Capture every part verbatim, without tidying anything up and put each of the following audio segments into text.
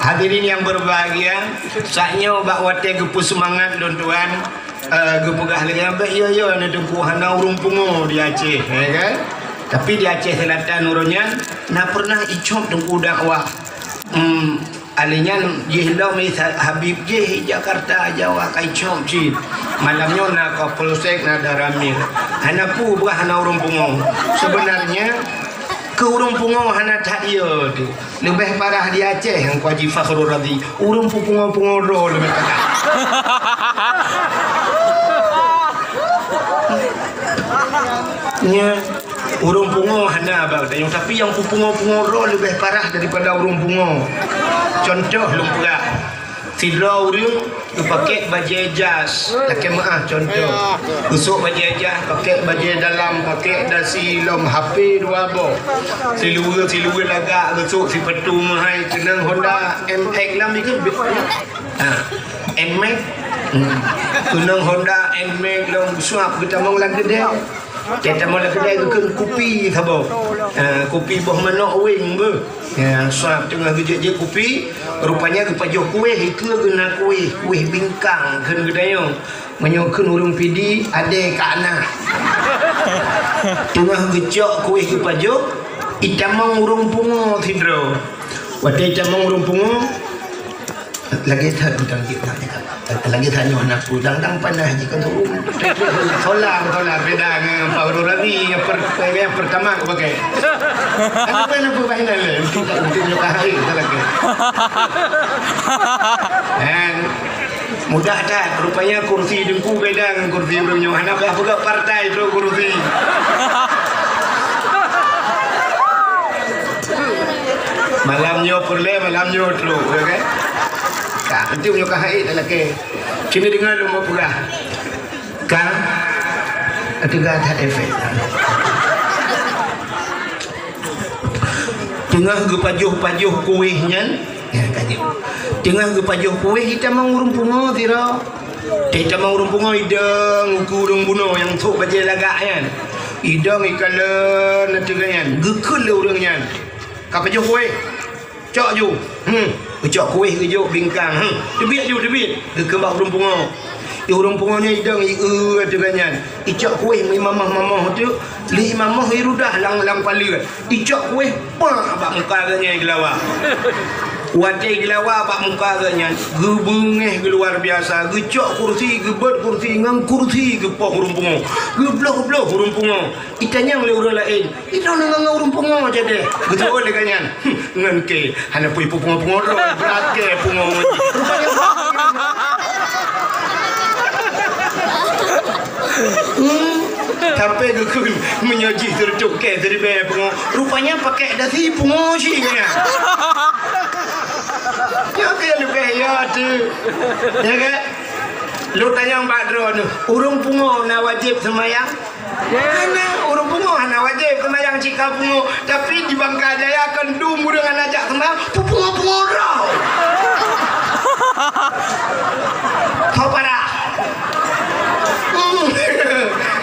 Hadirin yang berbahagia, saat nyoe bak watèe geupeu seumangat lôn tuan, eh, geupeugah lagèe nyan, bèk yo-yo na Teungku hana ureueng pungo di Aceh, ya kan? Tapi di Aceh Selatan uroe nyan na pernah icop Teungku dakwah. Hmm, alèh nyan jih lom Habib jih Jakarta Jawa ka icop cit. Malam nyoe na Kapolsek, na Danramil. Hana peue bah hana ureueng pungo. Sebenarnya keu ureueng pungo hana that yo teuh. Leubeh parah di Aceh nyang Haji Fakhrul Razi. Ureueng peupungo-pungo droe leubeh parah. Nya, ureueng pungo hana bak tanyoe, tapi nyang peupungo-pungo droe leubeh parah daripada ureueng pungo. Contoh lôn peugah. Sidroe ureueng geupakèk bajèe jas, lakèe meu'ah contoh. Geusok bajèe jas, pakèk bajèe dalam, pakèk dasi lom, H P dua boh. Siluweue-siluweue lagak, geusok sipatu meuhai, keunong Honda N Max lom ikeu. Ha, N Max. Hmm. Keunong Honda N Max lom, suap geutamong lam keudè. Teutamong lam keudè geukheun kupi saboh. Ah, kupi boh manok weng beuh. Ya, suap teungoh geujok-jok kupi, rupanya geupajoh kueh, ikeue geuna kueh, kueh bingkang kheun geutanyoe. Meunyoe kheun ureueng Pidie, adèe ka na. Teungoh geucok kueh geupajoh, itamong ureueng pungo sidroe. Watèe itamong ureueng pungo, lagèe that udang jih, lagèe that nyoe hana peue, dang-dang panas jih kan. Solar, solar beda ngon Pak Guru Rabi nyang per-, nyang pertama aku pakai. Aku kan apa bahan dah le, untuk tak, untuk nyoka hai tak lagi. Kan mudah that, rupanya kursi Teungku beda ngon kursi ureueng nyoe. Hana payah peugah partai trok kursi. Malam nyoe peureulèe, malam nyoe trok, ya kan? Ka, enteuk nyoe ka hai tak lakèe. Sini deungoe lôn peugah. Ka, teuga that efek. Teungoh geupajoh-pajoh kueh nyan, ya, ka jeuet. Teungoh geupajoh kueh, itamong ureueng pungo sidroe. Teutamong ureueng pungo, idong ukeue ureueng bunoe nyang sôk bajèe lagak nyan. Idong ikalon ateueh nyan, geukheun lé ureueng nyan. Ka pajoh kueh. Cok ju. Hmm. Geucok kueh geujok bingkang. Hmm. Teubiet ju, teubiet. Geukheun bak ureueng pungo. Di ureueng pungo nyan idong i-eu ateueh nyan. Icok kueh meuimamoh-mamoh tu. Lé imamoh irudah lam, lam paleue. Icok kueh, pah bak muka geuh nyan geulawa. Watèe geulawa bak muka geuh nyan, geubeungèh geuluar biasa. Geucok kursi, geubeuet kursi, ngon kursi geupoh ureueng pungo. Geubloh-bloh ureueng pungo. Itanyong lé ureueng laén, "Droeneuh ngon ureueng pungo jadeh?" Geujaweueb lé geuh nyan, "Hmm, ngon kèe, hana peue ipeue pungo-pungo droe, brat kèe pungo ngon jih." Hmm, tapi geukheun meunyoe jih teureutôk kèe siribèe pungo, rupanya pakèk dasi pungo cit nyan. Nyoe keuh leubeh yo teuh. Ya kan? Lôn tanyong bak droeneuh, ureueng pungo na wajéb seumayang? Hana, ureueng pungo hana wajéb seumayang cit ka pungo, tapi di Bangka Jaya kon dum ureueng hana jak seumayang, peupungo-pungo droe. Ho parah. Hmm.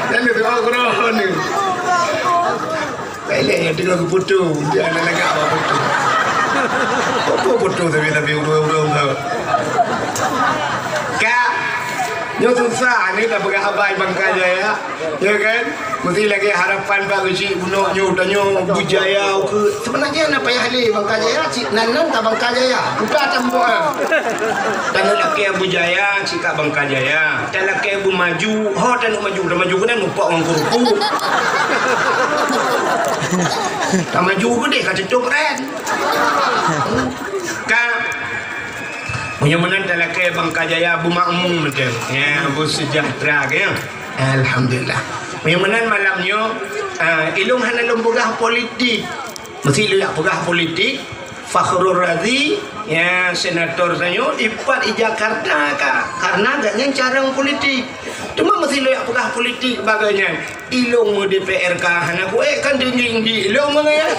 Lalu tu, oh, droeneuh. Laén nyang teungoh geuputo, dia aneuk lagak bak puto. Apa puto tapi, tapi ureueng-ureueng tu? Ka, nyoe susah ni tapeugah haba Bangka Jaya, ya kan? Mesti lagèe harapan bak geuchik bunoe nyoe tanyoe bujaya ke. Sebenarnya na payah lé Bangka Jaya, cit nan nan ka Bangka Jaya. Buka tambah. Taneuk lakèe bujaya, cit ka Bangka Jaya. Talakèe beumaju, ho taneuk maju, tamaju keunan mupok ngon keurupu. Tamaju keudeh ka tutup ren. Ka, meunyoe meunan talakèe Bangka Jaya beumakmu mantong. Ya, beusejahtera ke, ya. Alhamdulillah. Meunyoe meunan malam nyoe, ah, ilôn hana lôn peugah politik. Meusi lôn jak peugah politik, Fakhrul Razi, ya, senator tanyoe, ipat i Jakarta ka, karena gobnyan carông politik. Teuma meusi lôn jak peugah politik bagai nyan. Ilôn meu D P R ka hana kuék kan tinggi-tinggi ilôn meungai.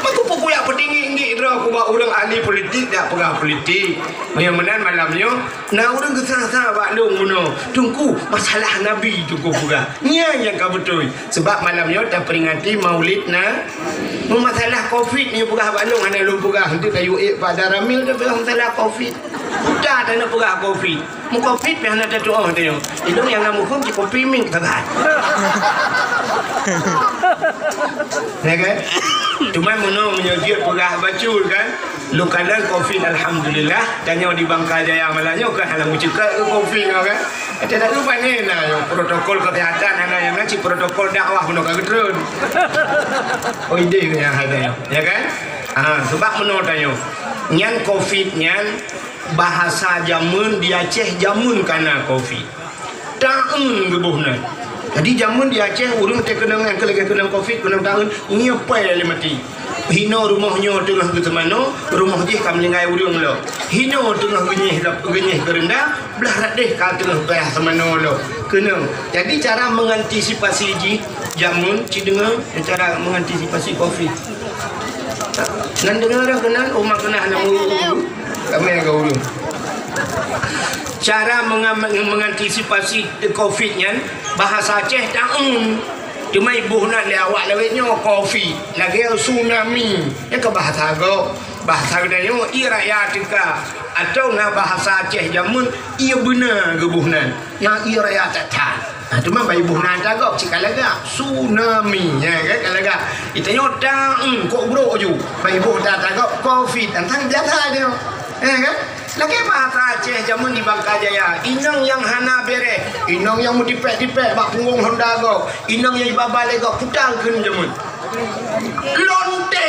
Maka peue kuyak peutinggi-tinggi droe kubak ureuëng ahli politik dak peugah politik. Meunyoe meunan malam nyoe, na ureuëng geusa-sa bak lôn bunoe, "Teungku, masalah Nabi Teungku peugah." Nyan nyang ka beutôi. Sebab malam nyoe taperingati Maulid na. Meumasalah Covid nyoe peugah bak lôn hana lôn peugah. Henti kayu ék pada ramil tapeugah masalah Covid. Udah dah nak peugah Covid. Meukovid pih hana tatuoh tanyoe. Ilôn nyang na muphom cit kopi mieng sagai. Ya kan? Cuma meunoe meunyoe jeuet peugah bacut kan. Lôn kalon covid alhamdulillah. Tanyoe di Bangka Jaya malam nyoe kan hana meucukak ke covid nyoe kan. Kata tak lupa ni nah, protokol kesehatan hana nyang na cit protokol dakwah meunoe ka geutreun. Oh ideh nyang hana nyoe. Ya kan? Ha, sebab meunoe tanyoe. Nyan covid nyan Bahasa jameun di Aceh jameun ka na covid. Taeun geuboh nan. Jadi jameun di Aceh ureuëng teukeunong nyang keu lagée keunong covid keunong taeun nyeupée lé maté. Hinoe rumoh nyoe teungoh geuteumanoe, rumoh jih ka meuninggai ureuëng lom. Hinoe teungoh geunyeh geunyeh geureunda, blah radeh ka teungoh payah teumanoe lom. Keunong. Jadi cara mengantisipasi jih jameun ci deungoe cara mengantisipasi covid. Nan deungoe dah keunan, umat keunan hana muru. Ramai agak ureuëng. Cara menga-, mengantisipasi covid nyan, bahasa Aceh taeun. Cuma iboh nan lé awak lawét nyoe covid, lagée tsunami. Nyan ka bahasa gob. Bahasa geutanyoe ie raya teuka. Atau na bahasa Aceh jameun ie beuna geuboh nan. Nyang ie raya that-that. Ha, teuma bak iboh nan tagob cit ka lagak. Tsunami, ya kan, ka lagak. Itanyoe taeun kok brok ju. Bak iboh nan tagob covid, tantang biasa nyoe. Ya kan? Lagée bahasa Aceh jameun di Bangka Jaya, inong nyang hana bereh, inong nyang meutipék-tipék bak punggong honda gob, inong nyang iba-ba lé gob, puta kheun jameun. Lonte.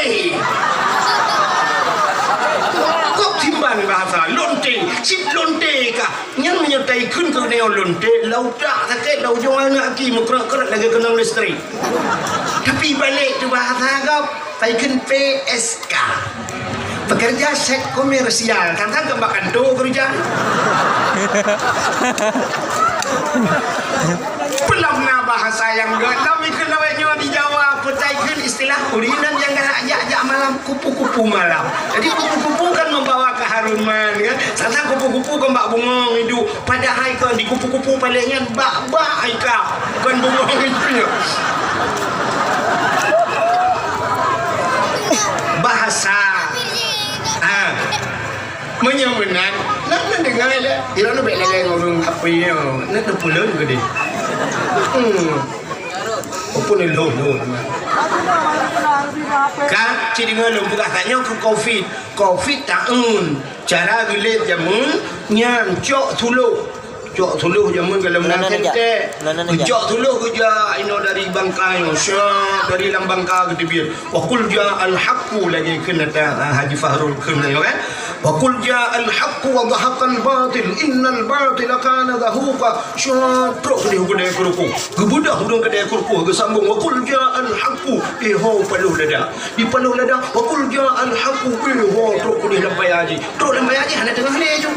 Kok simban bahasa lonte, cit lonte kah? Nyan meunyoe taikheun keu nyoe lonte, lau tak sakét, lau ujong aneuk aki meukrot-krot lagée keunong listrik. Tapi balek tu bahasa gob, taikheun P S K. Pekerja seks komersial, kan-kan keu bak kanto keureuja. Peulom na bahasa nyang gét, lom ikheun lawét nyoe di Jawa, peutai kheun istilah ureuëng inong nyang galak jak-jak malam, kupu-kupu malam. Jadi kupu-kupu kan membawa keharuman kan. Sasa kupu-kupu kan bak bungong idup, padahai kan di kupu-kupu paléng nyan bak-bak hai ka, bukan bungong itu ya. Bahasa. Ha. Meunyoe meunan, nak na deungai lé. Ilôn na bék lagée ngon ureuëng apa nyoe, nak na pulon geude. Hmm. Apa ni lôn lôn. Ka, ci deungoe lôn peugah tanyoe keu covid. Covid taeun. Cara geulet jameun nyan cok tuloh. Cok tuloh jameun gohlom na sentée. Cok tuloh geujak inoe dari Bangka nyoe, syah dari lam Bangka geuteubiet. Wa qul ja'al haqqu lagée kheun ata, ah, Haji Fahrul kheun nyoe kan. Wa qul ja'al haqqu wa zahaqal batil, innal batila kana zahuqa. Syah trok keudeh u keudée keurukoh. Geubeudôh ureuëng keudée keurukoh geusambong wa qul ja'al haqqu. Eh ho paloh lada. Di paloh lada, wa qul ja'al haqqu, eh, ho, trok keudeh lam paya jih. Trok lam paya jih, hana teungoh lé ju.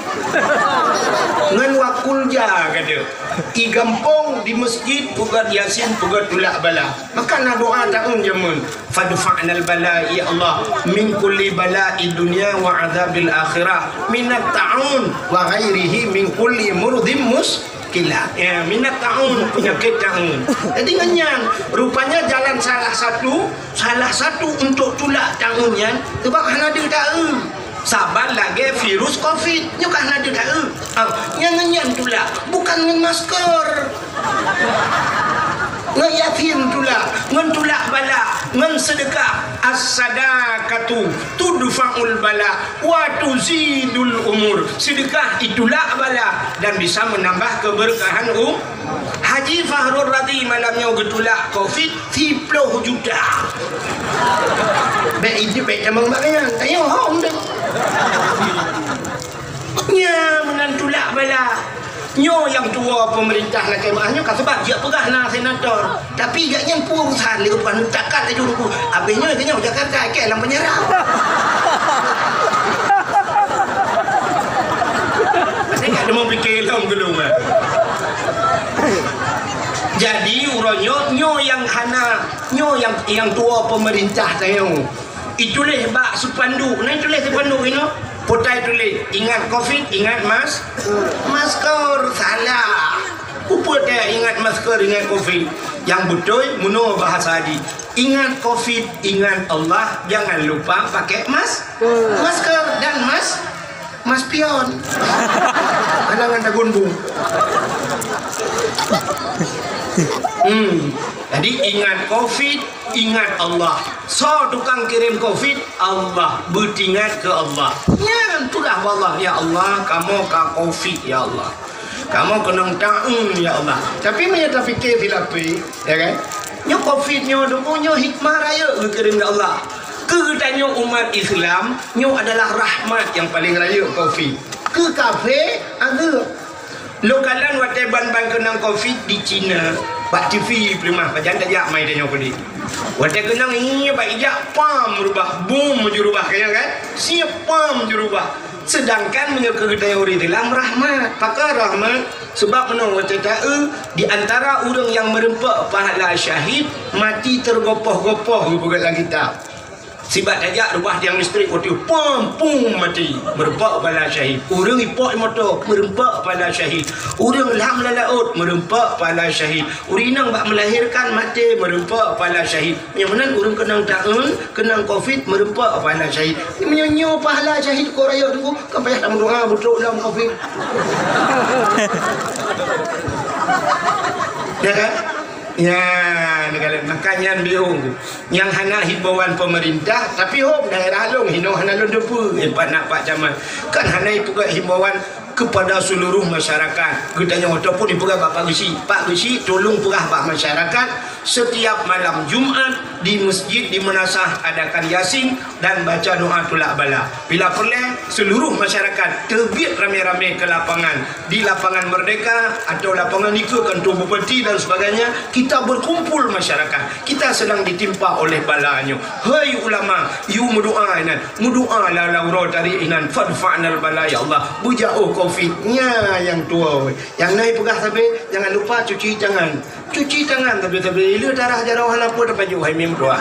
Ngon wa qul ja, kata. Di gampông, di meuseujid, peugét Yasin, peugét tulak bala. Maka na doa taeun jameun. Fadfa'nal bala, ya Allah, min kulli bala'i dunya wa adzabil akhirah, minat ta'un wa ghairihi min kulli murdhim mus-, Kila, ya, minat taun, penyakit taun. Jadi ngon nyan, rupanya jalan salah satu, salah satu untuk tulak taun nyan, sebab hana deuh taun. Saban lagée virus covid, nyoe kan hana deuh taun. Ah, nyan ngon nyan tulak, bukan ngon masker. Ngon Yasin tulak, ngon tulak bala, ngon sedekah. As-sadaqatu tudfa'ul bala. Wa tuzidul umur, sedekah itulak bala dan bisa menambah keberkahan um-, Haji Fahrul Razi malam nyoe geutulak covid siploh juta. Bék ijeuet bék tamong bak nyan, tanyoe hom deh. Nya meunan tulak bala. Nyoe nyang tuwoe peumeurintah lakée meu'ah nyoe ka seubab jeuet peugah na senator. Tapi gobnyan peue urusan lé geupeugah neutakat laju ruku. Abéh nyoe geuhnyoe Jakarta ikée lam peunjara. Saya tak ada mau fikir lom dulu mah. Nyoe nyang, nyang tuwoe peumeurintah tanyoe. Ituléh bak spanduk. Na ituléh spanduk inoe? Peue ta ituléh, ingat covid, ingat mas-, masker. Salah. Peue ta ingat masker, ingat covid? Nyang beutôi, meunoe bahasa jih. Ingat covid, ingat Allah, jangan lupa pakai mas-, masker dan mas-, Mas pion. Hana ngon dagun bu. Hmm. Jadi ingat covid, ingat Allah. Soe tukang kirém covid? Allah. Beutingat keu Allah. Nyan peugah bak Allah, "Ya Allah, kamoe ka covid, ya Allah. Kamoe keunong taun, ya Allah." Tapi meunyoe tapike silapeh, ya kan? Nyoe covid nyoe, deungoe nyoe hikmah rayeuk geukirém lé Allah. Keu geutanyoe umat Islam, nyoe adalah rahmat nyang paleng rayeuk covid. Keu kafé, azeub. Lôn kalon watèe ban-ban keunong covid di Cina, bak T V peuleumah, pajan tajak mai tanyoe keudéh. Watèe keunong, nyoe bak ijak, pam, rubah, bum, meujurubah, kaya kan? Siep, pam, jurubah. Seudangkan meunyoe keu geutanyoe ureueng Islam, rahmat. Pakon rahmat? Seubab meunoe watèe taeu, di antara ureueng nyang meureumpok pahala syahid, mati teugopoh-gopoh geupeugah lam kitab. Sibak tajak rubah tiang listrik, watèe pom, pum, mati, meureumpok pahala syahid. Ureueng ipok moto, meureumpok pahala syahid. Ureueng lam lam laôt, meureumpok pahala syahid. Ureueng inong bak melahirkan, maté, meureumpok pahala syahid. Nyang meunan ureueng keunong taun, keunong covid, meureumpok pahala syahid. Meunyoe nyoe pahala syahid keu rayeuk teungku, kan payah tameudoa beutrok lom covid. Ya kan? Ya, neugala makan nyan biôh. Nyang hana himbauan pemerintah, tapi hom daerah lôn hinoe hana lôn teupeu, eh, pat nak pat camat. Kan hana ipeugah himbauan kepada seluruh masyarakat. Geutanyoe ataupun ipeugah bak Pak Geuchik, "Pak Geuchik, tolong peugah bak masyarakat, setiap malam Jumat di masjid, di meunasah adakan Yasin dan baca doa tulak bala." Bila peureulèe, seluruh masyarakat teubiet ramé-ramé ke lapangan. Di Lapangan Merdeka atau lapangan dikeue kantor bupati dan sebagainya, kita berkumpul masyarakat. Kita sedang ditimpa oleh bala nyoe. Hai ulama, yue meudoa inan. Meudoa lam uroe tarék inan, "Fadfa'nal bala, ya Allah." Beujaoh covid. Nyan nyang tuwoe. Nyang na ipeugah sabe, jangan lupa cuci tangan. Cuci tangan sabe-sabe. Ilée tarah jaroe hana peue tapajoh hai meudoa.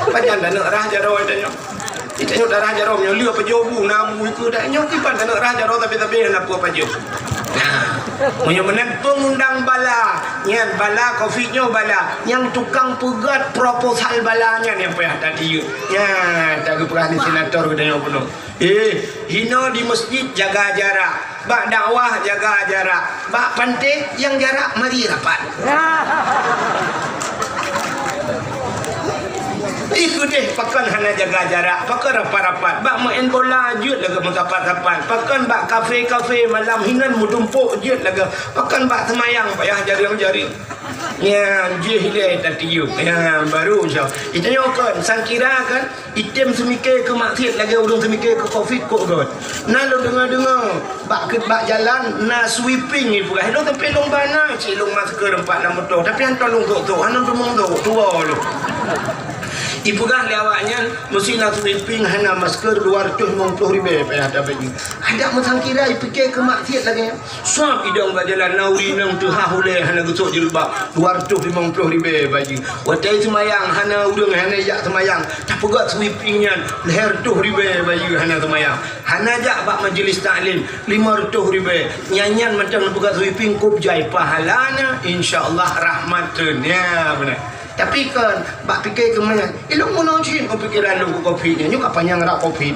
Pajan taneuk rah jaroe tanyoe. Itanyoe tarah jaroe nyoe lheueh pajoh bu, na bu ikeue dak nyoe kiban taneuk rah jaroe sabe-sabe hana peue pajoh. Nah, meunyoe meunan pengundang bala, nyan bala covid nyoe bala, nyang tukang peugöt proposal bala nyan nyang payah tatiyeuk. Nyan, ta geupeugah ni senator geutanyoe bunoe. Eh, hinoe di masjid jaga jarak, bak dakwah jaga jarak, bak panté nyang jarak mari rapat. Ih, keudeh pakon hana jaga jarak, pakon rapat-rapat, bak main bola jeuet lagèe meusapat-sapat, pakon bak kafe-kafe malam hinan meutumpok jeuet lagèe, pakon bak seumayang payah jareueng-jareueng. Nyan jih ilée tatiyeuk. Nyan baru insya Allah. Itanyoe kon, sangkira kan, item seumike keu maksiet lagèe ureueng seumike keu covid kok göt. Na lôn deungoe-deungoe, bak keu, bak jalan na sweeping ipeugah. Lôn sampoe lôn bana, cit lôn masker empat lam moto. Tapi hantom lôn gok-gok, hana teumong gok, tuwoe lôn. Ipeugah lé awaknyan, meusi na sweeping hana masker dua ratus lima puluh ribèe payah tabagi. Adak meusangkira ipike keu maksiet lagèe nyan. Sab idong bak jalan na ureueng inong teuhah ulèe hana geusok jilbab, dua ratus lima puluh ribèe bagi. Watèe seumayang hana ureueng hana jak seumayang, tapeugöt sweeping nyan lhèe reutôh ribèe bagi hana seumayang. Hana jak bak majlis taklim, lima reutôh ribèe. Nyan-nyan mantong tapeugöt sweeping kôb jai pahala na, insya Allah rahmat treun. Ya, beuna. Tapi kon, bak pike keu meunan, ilôn meunoe cit, oh, pikeran lôn keu covid nyan, nyoe ka panyang rab covid.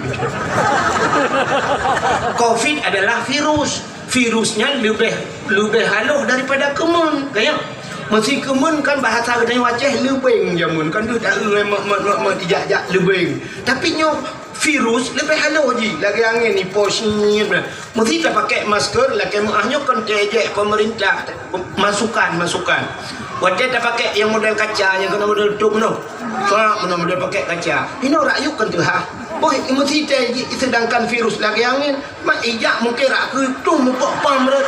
Covid adalah virus. Virus nyan leubeh, leubeh halôh daripada keumeun. Kaya, meusi keumeun kan bahasa geutanyoe Aceh leubeng jameun, kan tu tak, eh, me, me, me, me, tijak-jak leubeng. Tapi nyoe virus leubeh halôh jih, lagèe angén ipo syiet. Meusi tapakèk masker, lakèe meu'ah nyoe kon teuh jih pemerintah, masukan, masukan. Watèe tapakèk nyang model kaca, nyang keunan model tutup meunoe. Sok meunoe model pakèk kaca. Inoe rakyat kon teuhah. Boh meusi teuh jih, sedangkan virus lagèe angén. Mak ijak mungkin rak keutung mupok pam rot.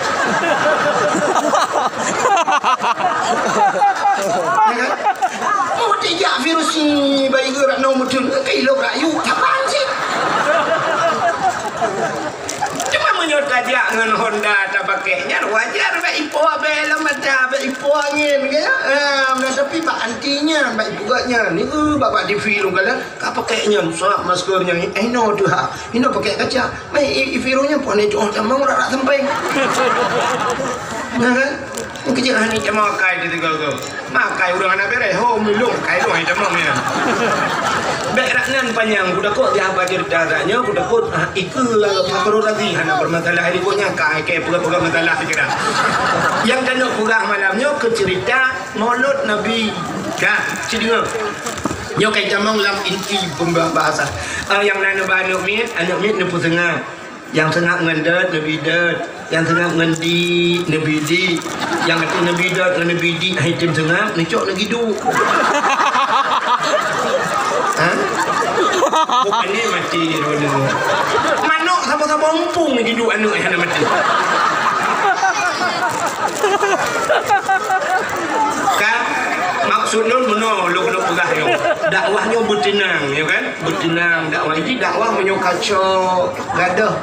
Ya kan? Mau tijak virus ni, bayi gerak no mutun, ke ilok rayu, kapan sih? Cuma meunyoe tajak ngon Honda, tapa Pakai nyan wajar, bak ipo abéh lam mata, bak ipo angén, ya. Ah, tapi bak anti nyan, bak ipeugah nyan. Ni, eh, bak, bak T V lôn kala, ka pakai nyan, sab masker nyan. Eh, no tu ha. Ino pakai kaca. Mai i, i virus nyan pun ni tuah tamong rak-rak sampeng. Nah, kan? Kejap hani tamong akai di tiga go. Makai urang hana beres, ho, mulung, kai lôn hai tamong nyan. Bèk rak nan panyang, ku takot di haba cerita rak nyoe, ku takot, ah, ikeue lalu pakru lagi, hana bermasalah, hari pun nyan, kai ke peugah-peugah masalah pikiran. Nyang tanyoe peugah malam nyoe keu cerita Maulud Nabi. Ka, ci deungoe. Nyoe kai tamong lam inti pembahasan. Ah, nyang na neuba aneuk miet, aneuk miet neupeuseungab. Nyang seungab ngon dot, neubi dot. Nyang seungab ngon di, neubi di. Nyang até neubi dot ngon neubi di, hai tem seungab, neucok neugiduek. Ha? Bukan ni mati droeneuh. Manok saboh-saboh umpung neugiduek aneuk hana mati. Kan? Maksud lôn meunoe lôn, lôn peugah nyoe. Dakwah nyoe beuteunang, ya kan? Beuteunang dakwah. Jadi dakwah meunyoe kacok gadoh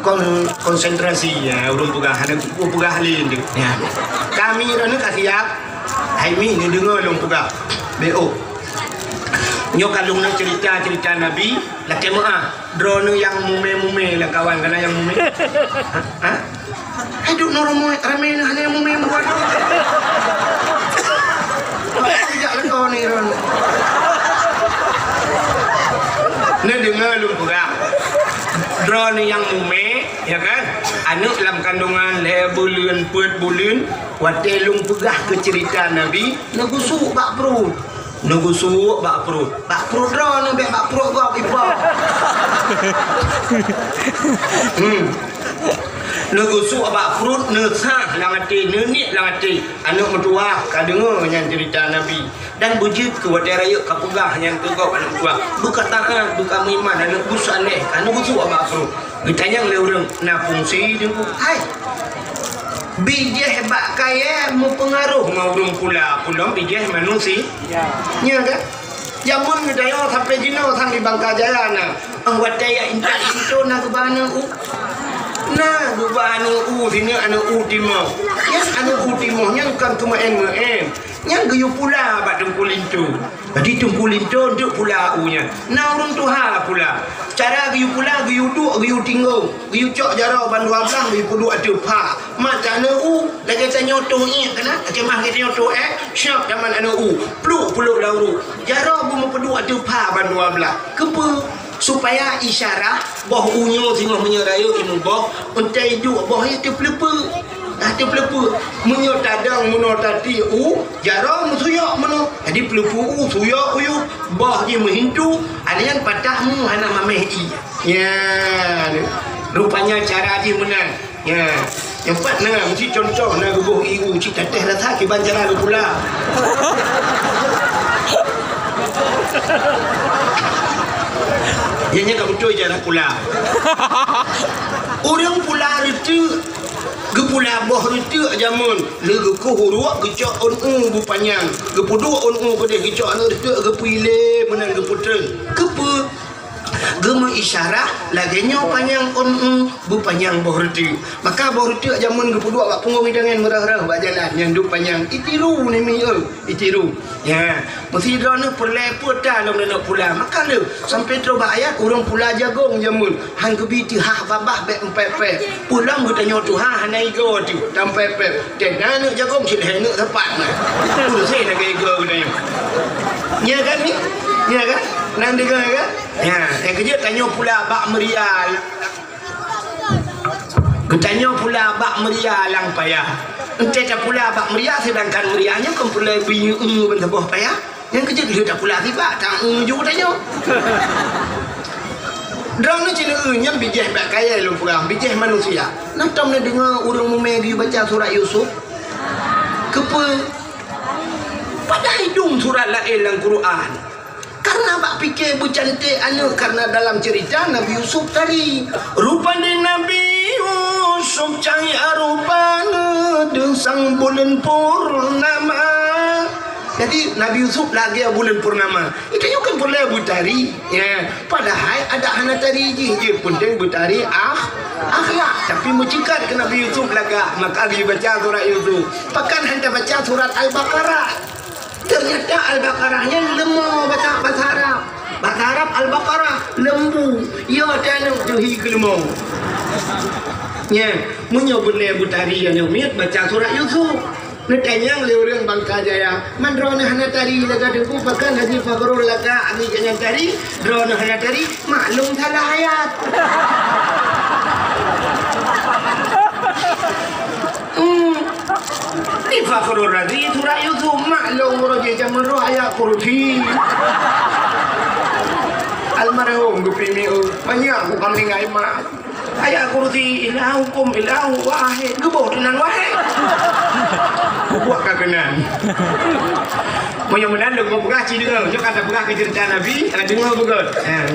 kon-, konsentrasi, ya, ulôn peugah, hana kupeugah lé nyoe. Ya. Kami droeneuh ka siap. Hai mi, neudeungoe lôn peugah. Beuh. Nyoe ka lôn na cerita-cerita Nabi, lakèe meu'ah. Droeneuh nyang mumè-mumè lah kawan, kana nyang mumè. Ha? Ha? Hai duek nyoe ramè, ramè nyoe hana nyang mumè buat. Sejak leuko ni, Ron. Neudeungoe lôn peugah. Droeneuh nyang mumè, ya kan? Aneuk lam kandungan lhèe buleuen, peuet buleuen, watèe lôn peugah keu cerita Nabi, neugusuk bak pruet. Neugusuk bak pruet. Bak pruet droeneuh, bèk bak pruet gob ipo. Hmm. Neugusuk bak pruet, neusah lam até, neuniet lam até. Aneuk meutuwah ka deungoe nyan cerita Nabi. Dan beujeuet keu watèe rayeuk ka peugah nyan keu gob aneuk meutuwah. Beuka taat, beuka meuiman, aneuk busaleh, ka neugusuk bak pruet. Geutanyong lé ureueng, na fungsi Teungku? Hai. Bijéh bak kayèe meupeungaroh ngon ureueng pula, peulom bijéh manusia. Ya. Nya kan? Jameun geutanyoe sampai jinoe sang di Bangka Jaya na. Ah, watèe jak intat linto na geuba aneuk u. Na geuba aneuk u, sineuk aneuk u timoh. Nyan aneuk u timoh nyan kon keu meu'en-meu'en. Nyan geuyue pula bak Teungku Linto. Jadi Teungku Linto neuk pula u nyan. Na ureueng tuha pula. Cara geuyue pula, geuyue duek, geuyue tinggong. Geuyue cok jaroe ban dua blah, geuyue peuduek ateueh pha. Mat aneuk u, lagèe tanyoe toh iek keunan, lagèe mah lagèe tanyoe toh iek, siap tamat aneuk u. Pluk pulok lam uruek. Jaroe beumeupeuduek ateueh pha ban dua blah. Keupeue? Supaya isyarah boh u nyoe singoh meunyoe rayeuk imeum boh, untèe iduek boh nyan teupleupeu. Dah teupleupeu. Meunyoe tadong meunoe tatiek u, jaroe meusuyok meunoe. Jadi peuleupeue u, suyok u yôh, boh jih meuhintu, aneuk nyan patah mu hana mamèh ié. Ya, rupanya cara jih meunan. Ya. Nyang pat na, meusti contoh na geuboh ié u, cit tatéh rasa kiban cara geupula. Ya, nyan ka beutôi cara pula. Ureueng pula reuteuek, geupula boh reuteuek jameun, lheueh geukoh uruek geucok ôn u beupanyang, geupeuduek ôn u keudeh geucok aneuk reuteuek geupeulé meunan geupeutreun. Keupeue? Geumeuisyarah lagèe nyoe panyang ôn u, beupanyang boh reuteuek. Maka boh reuteuek jameun geupeuduek bak punggong idangan meurah-rah bak jalan nyang duek panyang. Itiru nimi eu, itiru. Ya, meusidroe neuh peureulèe peue ta lom neuneuk pula. Maka lheueh sampai troh bak ayat ureueng pula jagong jameun, han geubi teuhah babah bèk meupeupèp. Peue lom geutanyoe tuha hana igoe teuh, dan peupèp. Dan na neuk jagong cit lhèe neuk sapat na. Peue seh lagèe igoe geutanyoe. Nya kan ni? Nya kan? Nan deungoe kan? Ya, nyang keujeuet tanyoe pula bak meuria. Geutanyoe pula bak meuria lam paya. Entèe tapula bak meuria, seudangkan meuria nyoe kon peureulèe beuieng ban saboh paya. Nyang keujeuet lheueh tapula sibak, ta-eu ju geutanyoe. Droeneuh cit neu-eu nyan bijéh bak kayèe lôn peugah, bijéh manusia. Na tom neudeungoe ureueng mumè geuyue baca surat Yusuf? Keupeue? Padahai dum surat laén lam Quran. Karena bak pike beucanték aneuk, karena dalam cerita Nabi Yusuf tadi. Rupa di Nabi Yusuf cahya rupa, deusang buleuen purnama. Jadi Nabi Yusuf lagèe buleuen purnama. Geutanyoe kan peureulèe beutari. Ya, padahai adak hana tari jih, jih peunteng beutari akh-, akhlak. Tapi meuceukat keu Nabi Yusuf lagak, maka geubaca surat Yusuf. Pakon han tabaca surat Al-Baqarah? Ternyata Al-Baqarah nyan leumo bahasa, bahasa Arab. Bahasa Arab Al-Baqarah, lembu. Ya, taneuk teuhi keu leumo. Nyan, meunyoe beulèe beutari aneuk miet baca surat Yusuf. Neutanyong lé ureueng Bangka Jaya, "Man droeneuh hana tari lagak Teungku, pakon Haji Fakhrul lagak, Haji Jaya tari, droeneuh hana tari?" Maklum salah ayat. Hmm. Di Fakhrul Razi surat Yusuf, maklum uroe jih jameun roh ayat kursi. Almarhum Geupi Mi'eu, banyak bukan meninggai mak. Ayat kursi, ilahu kum ilahu wahid. Geuboh teunan wahid. Buat ka keunan. Meunyoe meunan lôn peugah ci deungoe, nyoe ka tapeugah keu ceurita Nabi, ha, deungoe beugöt. Ha.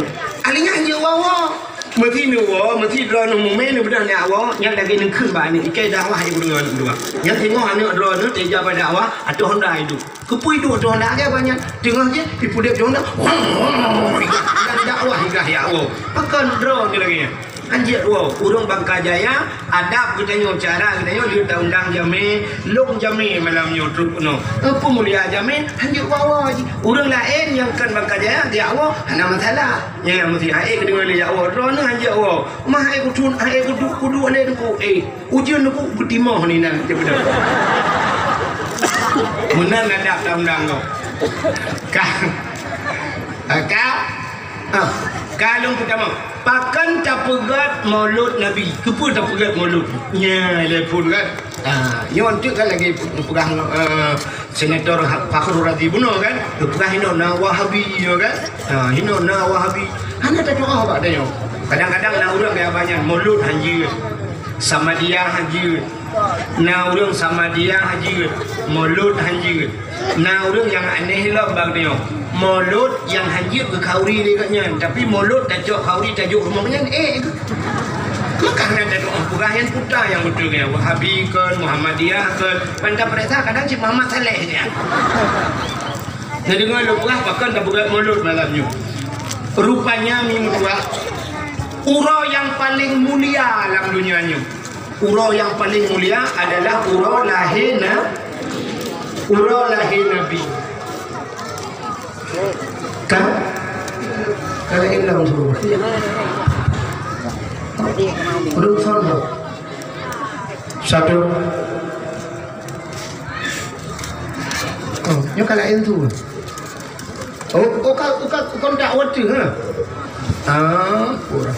Alingah jeuet woe-woe. Meuti neuwoe, meuti droeneuh mume neubeudôh nyak woe, nyan lagèe neukheun bak aneuk, ikai dakwah ibu deungoe aneuk dua. Nyan teungoh aneuk droeneuh teuja bak dakwah, ateueh honda iduek. Keupeue iduek ateueh honda, lagèe banyan. Teungoh jih, ipudép di honda. Nyan dakwah igah yak woe. Pakon droeneuh lagèe nyan. Hanjeuet woe, ureueng Bangka Jaya, adab geutanyoe, cara geutanyoe, lheueh taundang jamé, lôn jamé malam nyoe trok keunoe. Eh, peumulia jamé, hanjeuet woe-woe jih. Ureueng laén nyang kon Bangka Jaya, geujak woe, hana masalah. Nyan meusti, hai, eh, keudeungoe lé jak woe, droeneuh hanjeuet woe. Mah, hai, kudu, hai, kudu, kudu lé Teungku, eh, ujeuen Teungku, beutimoh ni nan, cit beudôh. Meunan adab taundang nyoe. Ka. Ka. Ah, ka lôn peutamong. Pakon tapeugöt Maulud Nabi? Keupeue tapeugöt Maulud? Nya, lé phon kan? Ah, nyoe eunteuk kan lagèe peugah, eh, Senator Ha-, Fakhrul Razi bunoe kan? Geupeugah inoe na Wahabi, nyoe kan? Ah, inoe na Wahabi. Hana tatu'oh bak tanyoe. Kadang-kadang na ureueng gaya banyan, Maulud hanjeuet. Samadiyah hanjeuet. Na ureueng Samadiyah hanjeuet, Maulud hanjeuet. Na ureueng nyang aneh lom bak nyoe. Maulud nyang hanjeuet geukhauri lé gobnyan, tapi Maulud tacok khauri tajok rumoh nyan, eh. Maka hana tadoa peugah nyan peue nyang beutôi nyan. Wahabi kon, Muhammadiyah kon. Ban tapeuriksa kadang cit Muhammad Saleh nyan. Neudeungoe lôn peugah pakon tapeugah Maulud malam nyoe. Rupanya mi meutuah uroe nyang paleng mulia lam donya nyoe. Uroe nyang paleng mulia adalah uroe lahé na-, uroe lahé Nabi. Kan? Kalau hilang semua. Udah besar dah. Satu. Oh, nyoe kalau itu. Oh, oh, ka, oh, ka, oh, ka tak waktu, ha? Ah, kurang.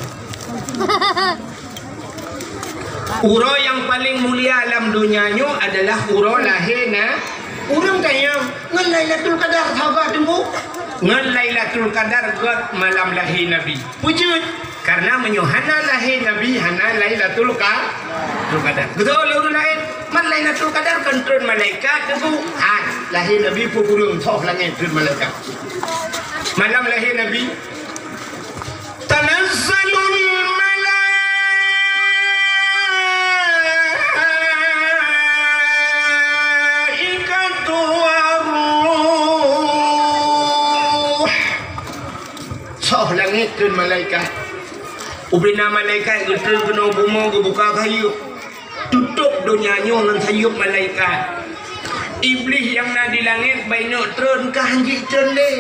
Uroe nyang paleng mulia lam donya nyoe adalah uroe lahé na-, ureueng tanyong, "Ngon Lailatul Qadar sahabat teungku?" Ngon Lailatul Qadar göt malam lahé Nabi. Peue jeuet? Karena meunyoe hana lahé Nabi, hana Lailatul Qa-, Lailatul Qadar. Beutôi lé ureueng laén, man Lailatul Qadar kon treun malaikat teungku. Han, lahé Nabi peue kureueng soh langét treun malaikat. Malam lahé Nabi, Tanazzalul malaikatu war-ruh. Soh langét treun malaikat. Ubena malaikat geutreun keunoe bumoe geubuka sayeuep. Tutôp donya nyoe ngon sayeuep malaikat. Iblih nyang na di langét bainok treun ka hanjeuet treun lé.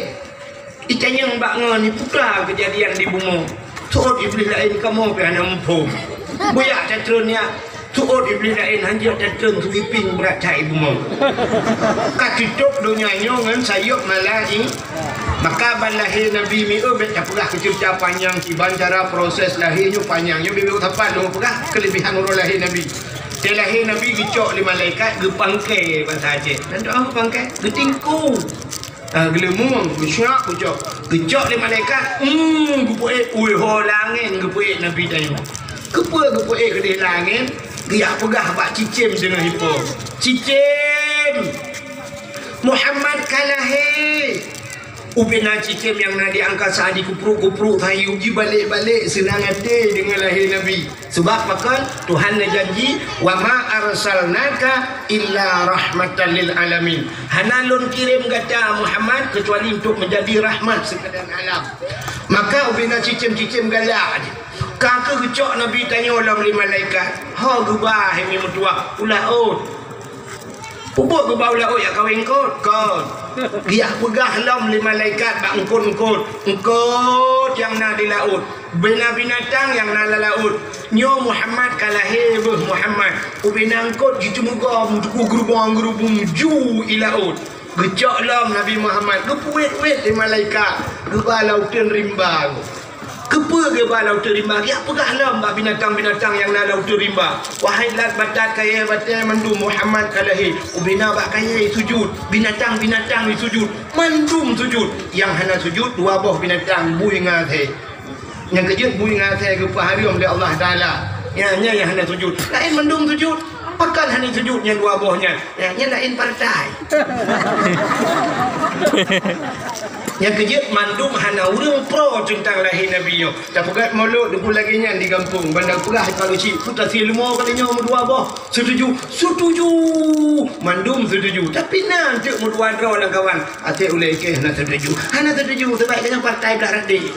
Itanyong bak ngon, iputa keujadian di bumoe. Seuôt iblih laén kamoe pih hana muphom. Buyak tatreun nyak. Seuôt iblih laén hanjeuet tatreun sweeping brat that i bumoe. Ka tutôp donya nyoe ngon sayeuep malai-, maka ban lahé Nabi mi'eu bèk tapeugah keu ceurita panyang kiban cara proses lahé nyoe panyang. Nyoe bèk-bèk sapat lôn peugah keulebihan uroe lahé Nabi. Di lahé Nabi geucok lé malaikat geupangkai basa Aceh. Dan doa geupangkai, geutingku. Ah, geuleumeung, geucok, geucok. Geucok lé malaikat, hmm, geupeuék, ui, ho langén geupeuék Nabi tanyoe. Keupeue geupeuék keudeh langén? Geujak peugah bak cicém teungoh ipo. Cicém! Muhammad ka lahé! Ubena cicém nyang na di angkasa jikuprok-kuprok sayup, jibalek-balek seunang até deungon lahé Nabi. Seubab pakon? Tuhan neujanji, "Wa ma arsalnaka illa rahmatan lil alamin." Hana lôn kirém gata Muhammad keucuali untuk meujadi rahmat sekalian alam. Maka ubena cicém-cicém galak jih. Ka keuh geucok Nabi tanyoe lom lé malaikat, "Ho geuba hai meutuah u laôt?" Peubuet geuba u laôt jak kawén eungkôt? Kon. Geujak peugah lom lé malaikat bak eungkôt-eungkôt, "Eungkôt nyang na di laôt, bina binatang nyang na lam laôt, nyoe Muhammad ka lahé beuh Muhammad." Ubena eungkôt jiceumeugom, jikugeurubong-geurubong ju i laôt. Geucok lom Nabi Muhammad, geupeuwét-wét lé malaikat, geuba lam uteuen rimba. Keupeue geuba lam uteuen rimba? Geujak peugah lom bak binatang-binatang nyang na lam uteuen rimba, "Wahai lat batat kayèe batèe mandum, Muhammad ka lahé." Ubena bak kayèe sujut, binatang-binatang sujut, mandum sujut. Nyang hana sujut dua boh binatang, bui ngon asèe. Nyang keujeuet bui ngon asèe geupeuhareuem lé Allah Taala. Nyan, nyan nyang hana sujut. Laén mandum sujut. Pakon hana sujut nyang dua boh nyan? Nyan, nyan laén partai. Nyang keujeuet mandum hana ureueng pro teuntang lahé Nabi nyoe. Tapeugah mulod dukun lagèe nyan di gampông, ban tapeugah di Palu Chik, "Peue tasie leumo kali nyoe meudua boh? Setuju?" "Setuju!" Mandum setuju. Tapi na teuk meudua droe lam kawan, "Até ulèe kèe hana setuju." Hana setuju, seubab gobnyan partai blah radik.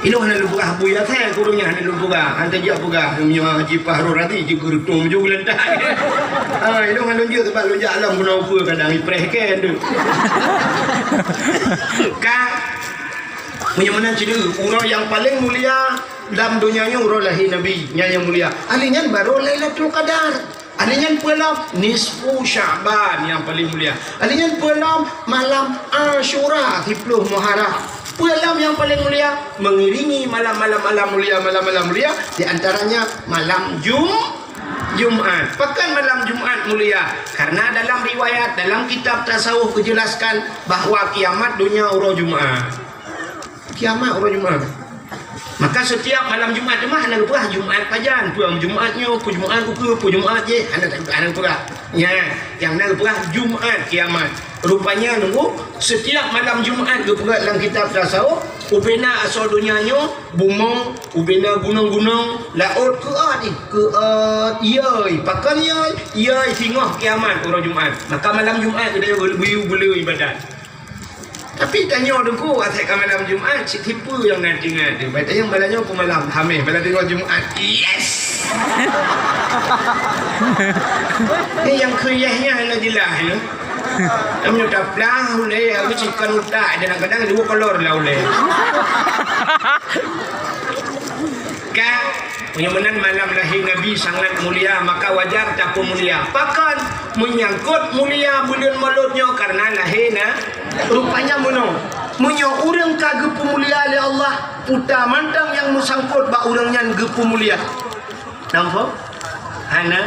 Ilôn hana lôn peugah Abu Yasir, kureueng nyan hana lôn peugah. Hana tajak peugah, meunyoe Haji Fahrul Razi, jeuet keu reutôh meujeuet geulantak. Ha, ilôn hana lôn jeuet, seubab lôn jak lom keunoe upeue kadang ipreh kèe tu. Ka, meunyoe meunan cit, uroe nyang paleng mulia lam donya nyoe uroe lahé Nabi, nyan nyang mulia. Ahli nyan barô Lailatul Qadar. Ahli nyan peue lom? Nisfu Sya'ban nyang paleng mulia. Ahli nyan peue lom? Malam Asyura, siploh Muharram. Peue lom nyang paleng mulia? Mengiringi malam-malam, malam mulia, malam-malam mulia, di antaranya malam Jum-, Jumat. Pakon malam Jumat mulia? Karena dalam riwayat, dalam kitab tasawuf geujelaskan bahwa kiamat donya uroe Jumat. Kiamat uroe Jumat. Maka setiap malam Jumat teuma hana geupeugah Jumat pajan, peue Jumat nyoe, peue Jumat ukeue, peue Jumat jih, hana, hana geupeugah. Nyan, nyang na geupeugah Jumat kiamat. Rupanya nunggu, setiap malam Jumat geupeugah lam kitab tasawuf, ubena asoe donya nyoe, bumoe, ubena gunong-gunong, laôt keuôt jih, keuôt, yoi, pakon yoi, yoi singoh kiamat uroe Jumat. Maka malam Jumat geutanyoe beu-, beu-, beu-, ibadat. Tapi tanyoe Teungku, asai ka malam Jumat, cit tipu nyang na teuingat tu. Baik tanyong malam nyoe pun malam Hameh, malam Jumat. Yes! Ni nyang keu yes nyan hana jeulaih nyoe. Kamoe taplah ulèe, aku cit kon utak, kadang-kadang dua kolor lah ulèe. Ka, meunyoe meunan malam lahé Nabi sangat mulia, maka wajar tapeumulia. Pakon? Meunyangkot mulia buleuen Molot nyoe kareuna lahé na. Rupanya meunoe, meunyoe ureueng ka geupeumulia lé Allah, peue mantong nyang meusangkot bak ureueng nyan geupeumulia. Nampak? Hana?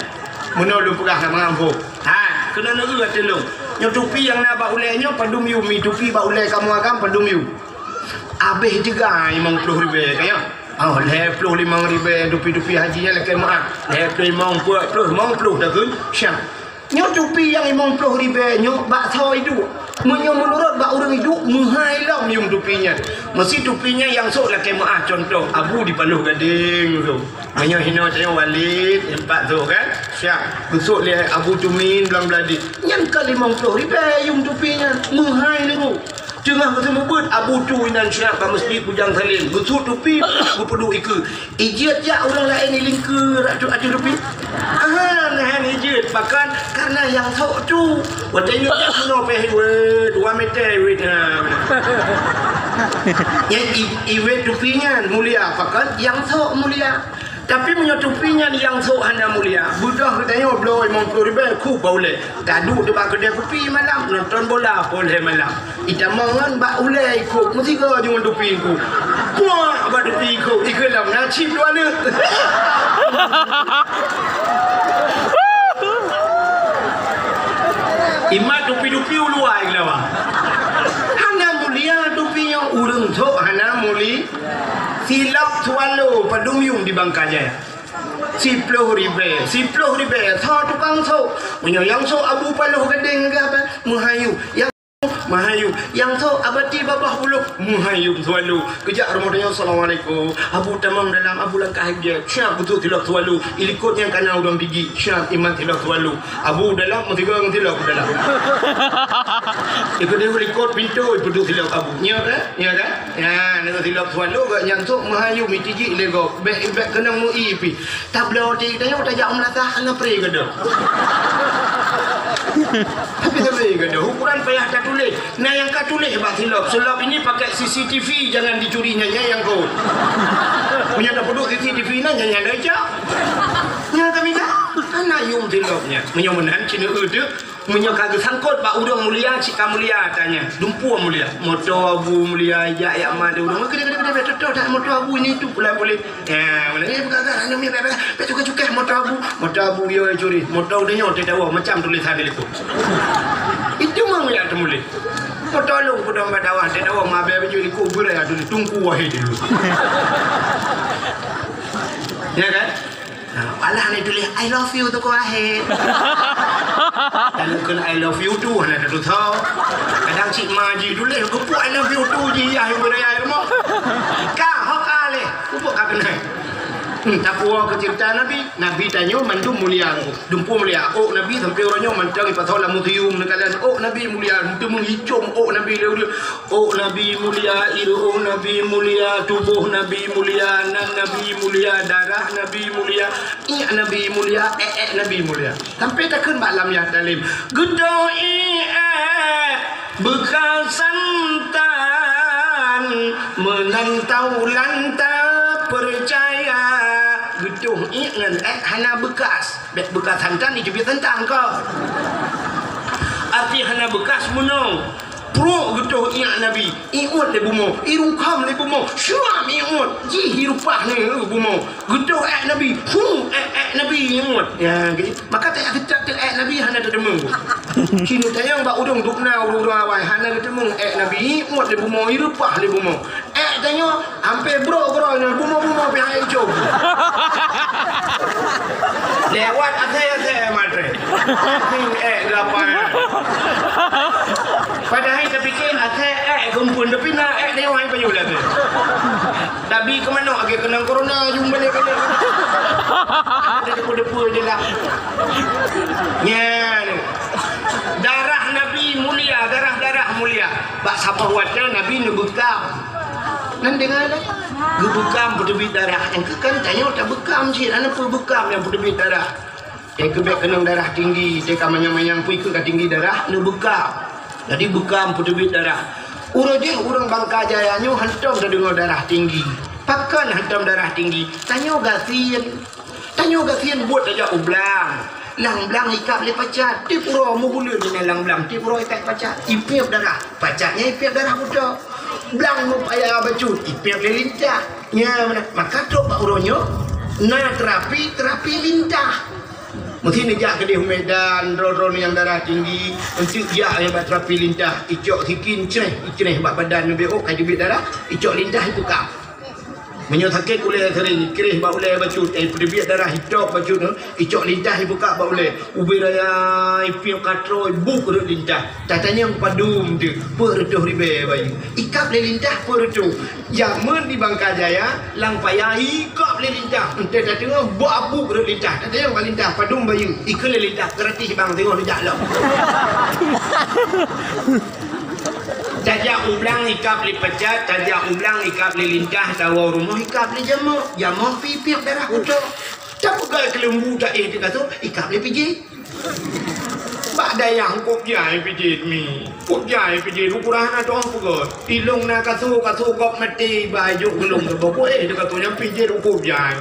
Meunoe lôn peugah lam mangang phon. Ha, keunoe neueu ateueh lôn. Nyoe tupi nyang na bak ulèe nyoe padum yum, mi tupi bak ulèe kamoe agam padum yum. Abéh teuga limong ploh ribèe, ka nyoe? Oh, lhèe ploh limong ribèe tupi-tupi haji nyan lakèe meu'ah. Lhèe ploh limong, peuet ploh, limong ploh takheun, siap. Nyoe tupi nyang limong ploh ribèe nyoe bak soe iduek. Meunyoe meunurot bak ureueng iduek, meuhai lom yum tupi nyan. Meusi tupi nyan nyang sôk lakèe meu'ah, cuntoh, Abu di Paloh Gadeng tu. Meunyoe hinoe tanyoe Walid, empat tu kan? Siap. Geusôk lé Abu Tumin Blang Bladih. Nyan ka limong ploh ribèe yum tupi nyan. Meuhai lé tu. Teungoh geuseumeubeuet Abu Tu inan siap bak Meuseujid Bujang Salim. Geusut tupi, geupeuduek ikeue. Ijeuet jak ureueng laén ilingkeue rak tu ateueh tupi? Aha, nah, ijeuet. Pakon? Kareuna nyang sôk tu. Watèe ingat jak meunoe pèh iwet, dua meter iwet, ha. Nyan i-, iwet tupi nyan mulia. Pakon? Nyang sôk mulia. Tapi meunyoe tupi nyan nyang sôk hana mulia, beudôh geutanyoe bloe limong ploh ribèe, khup bak ulèe. Taduek di bak keudè kupi malam, nonton bola poh lhèe malam. Itamong ngon bak ulèe ikôt, meusigoe ju ngon tupi ikôt. Puak bak tupi ikôt, ikôt lom na chip dua neuk. Imat tupi-tupi uluwa i Geulawa. Hana mulia tupi nyoe, ureueng sôk hana muli. Silop swallow padum yum di Bangka Jaya. Siploh ribèe, siploh ribèe, soe tukang sôk. Meunyoe nyang sôk Abu Paloh Gadeng keu apa? Meuhayô. Nyang meuhayô. Nyang sôk Abati Babah Bulôh, meuhayô swallow. Geujak rumoh tanyoe, "Assalamualaikum." Abu tamong dalam, Abu langkah gèt. Siap beutôi silop swallow. Ilikot nyang kana ureueng gigi. Siap iman silop swallow. Abu dalam meusigoe ngon silop dalam. Ikot ilikot pintoe, ipeudôh silop Abu. Nyo kan? Nyo kan? Nyan, nyoe silop swallow geuh nyang sôk meuhayô, mitijik lé gob. Bèk, bèk keunong meu-i pih. Tabloe di tanyoe tajak u meulasah hana pre geudoh. Tapi sabe geudoh, ukuran payah tatuléh. Na nyang ka tuléh bak silop. Silop ini pakai C C T V, jangan dicuri, nyan nyang kot. Meunyoe tapeuduek C C T V na, nyan nyang cok. Nyan kami dah. Hana yum silop nyan. Meunyoe meunan, cina eu teuh. Meunyoe ka geusangkot bak ureueng mulia, cit ka mulia, tanya. Dumpeue mulia. Moto Abu mulia, jak yak ma lé ureueng. Keudeh, keudeh, keudeh, beutôi that moto Abu ini itu pulang boleh. Ya, boleh. Eh, bukan, bukan. Anu, mi, bèk, bèk, bèk cukai-cukai moto Abu. Moto Abu yo curi. Moto udah nyoe teudawa macam tulisan di likot. Itu memang yang temulis. Moto lu kudu bak dawa teudawa mabèe baju likot beuraya tulis tungku wahai dulu. Ya kan? Nah, alah ni tuléh, "I love you," tu keu akhé. Dan keu "I love you" tu hana tatusoe. Kadang cit ma ji tuléh, "Geupuk I love you" tu ji, ya, yang berdaya ilmu. Ka, ho ka leh, geupuk ka keunan. Hmm, tapuo keu cerita Nabi. Nabi tanyoe mandum mulia. Dumpeue mulia. Ôk Nabi sampai uroe nyoe mantong ipasoe lam museum neukalon. Ôk Nabi mulia, teumeung hicom ôk Nabi lé ureueng. Ôk Nabi mulia, ireueng Nabi mulia, tuboh Nabi mulia, nan Nabi mulia, darah Nabi mulia, iék Nabi mulia, ék-ék Nabi mulia. Sampai takheun bak lam yah talim, "Geutoh iék beukasan tan, meunan taulan tapeucaya." Geutoh iék ngon ék hana beukas. Bèk beukas santan, ijeubiet santan ka. Arti hana beukas meunoe. Pruek geutoh iék Nabi, iôt lé bumoe, irungkam lé bumoe, syuam iôt, jih irupah lé bumoe. Geutoh ék Nabi, hu, ék, ék Nabi iôt. Ya, gitu. Maka tak, tak, tak, ék Nabi hana teudeungoe. Sinoe tayang bak udông dukna ureueng awai hana geuteumeung ék Nabi, iôt lé bumoe, irupah lé bumoe. Ék tanyoe hampir brok keudroe nyoe, bumoe-bumoe pih hai icong. Lewat asèe-asèe maté. Ék gapai. Padahai tapike asèe ék geumpun, tapi na ék lewat payu lagi. Tabi keu manok lagi keunong corona, jumpa lagi. Ada depu-depu je lah. Nyan. Darah Nabi mulia, darah-darah mulia. Bak saboh watèe Nabi neubeukam. Nan deungoe lé? Geubeukam peuteubiet darah. Engkeu kan tanyoe tabeukam cit, hana peue beukam nyang peuteubiet darah. Teukeubek keunong darah tinggi, teuka manyang-manyang pui keu ka tinggi darah, neubeukam. Jadi beukam peuteubiet darah. Uroe jih ureueng Bangka Jaya nyoe hantom tadeungoe darah tinggi. Pakon hantom darah tinggi? Tanyoe gasien. Tanyoe gasien buet tajak u blang. Lam blang ikab lé pacat. Tiep uroe meubuleuen inan lam blang. Tiep uroe ikab pacat. Ipiep darah. Pacat nyan ipiep darah buta. Blang meupaya bacut. Ipiep lé lintah. Nya meunan. Maka trok bak uroe nyoe na terapi, terapi lintah. Meusti neujak keudeh u Medan, droe-droe nyang darah tinggi, eunteuk jak bak terapi lintah, icok sikin creh, icreh bak badan neubeuôk ka teubiet darah, icok lintah ipeukam. Meunyoe sakét ulèe sering, ikreh bak ulèe bacut, eh, peuteubiet darah itôb bacut, eh, icok lintah ipeukam bak ulèe. Ubé raya, ipiep katroe, buet rot lintah. Tatanyong padum teuh, peuet reutôh ribèe bayeue. Ikab lé lintah peuet reutôh. Jameun di Bangka Jaya, lam paya ikab lé lintah. Eunteuk tateungoh bak buet rot lintah. Tatanyong bak lintah, padum bayeue. Ikheun lé lintah, gratis bang, teungoh neujak lom. Tajak u blang ikab lé pacat, tajak u blang ikab lé lintah, tawoe rumoh ikab lé jameun. Jameun pih ipiep darah kutok. Tapeugöt keuleumbu taéh di kasô, ikab lé pijét. Bak dayah kop jai pijét mi. Kop jai pijét, ukurang hana tueng peugöt. Ilông na kasô, kasô kop maté, ba jok geulông saboh kuéh, di kasô nyan pijét kop jai.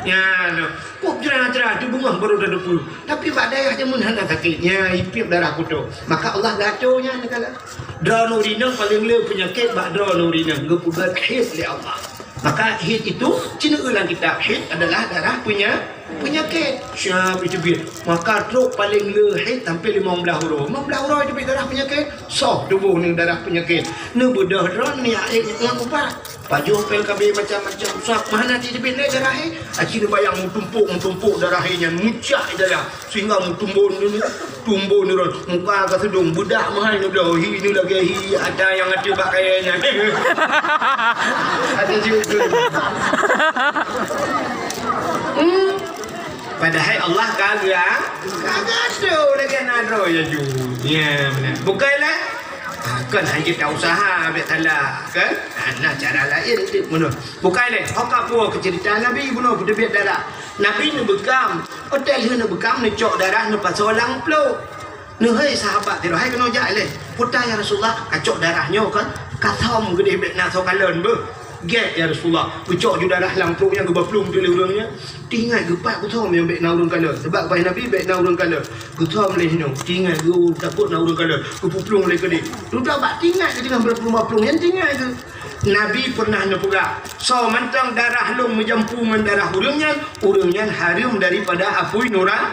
Nyan, kop jra-jra, teubeungoh barô tateupeue. Tapi bak dayah jameun hana sakét. Nyan, ipiep darah kutok. Maka Allah gato nyan, kala. Droeneuh rineueng paléng le peunyakét bak droeneuh rineueng geupeugöt haid lé Allah. Maka haid itu, ci neueu lam kitab, haid adalah darah peunya-, peunyakét. Siap itu biet. Maka trok paléng le haid sampai limong blaih uroe. Limong blaih uroe itu biet darah peunyakét. Soh tuboh ngon darah peunyakét. Neubeudôh droeneuh nyan haid ngon ubat. Pajoh pèl ka abéh macam-macam. Sab, meuhana teubiet lé darah, eh. Aci neubayang meutumpôk-meutumpôk darah, eh, nyan mucak i dalam. Sehingga meutumbôn ni, tumbôn ni, muka ka seudong, beudak meuhai neubloe, hi ni lagèe hi ata nyang ateueh bak kayèe nyan. Ada juga. Hmm. Padahai Allah ka ga-, ka gadoh lagèe na droe ya ju. Ya, beuna. Bukai lah. Ha, kan hana tausaha, bèk salah, kan? Ha, na cara laén teuk bunoe. Bukai lé, ho ka puwoe keu ceurita Nabi bunoe, peuteubiet darah. Nabi neubeukam, watèe lheueh neubeukam, neucok darah, neupasoe lam pluek. Neuhôi sahabat sidroe, "Hai keunoe jak lé." "Peue ta ya Rasulullah?" "Kacok darah nyoe kan, kathom geudeh bèk na soe kalon beuh." "Gèt ya Rasulullah." Geucok ju darah lam pluek nyan, geuba plueng teuk lé ureueng nyan. Teuingat geuh, "Pat kuthom nyang bèk na ureueng kalon?" Sabab geupaih Nabi bèk na ureueng kalon. Geuthom lé hinoe, teuingat geuh, "Oh, takot na ureueng kalon." Geupuplueng lé keudeh. Dudoe bak teuingat geuh, teungoh beureuplueng-plueng nyan teuingat geuh. Nabi pernah neupeugah, "Soe mantong darah lôn meujampu ngon darah ureueng nyan, ureueng nyan hareuem daripada apui nura-."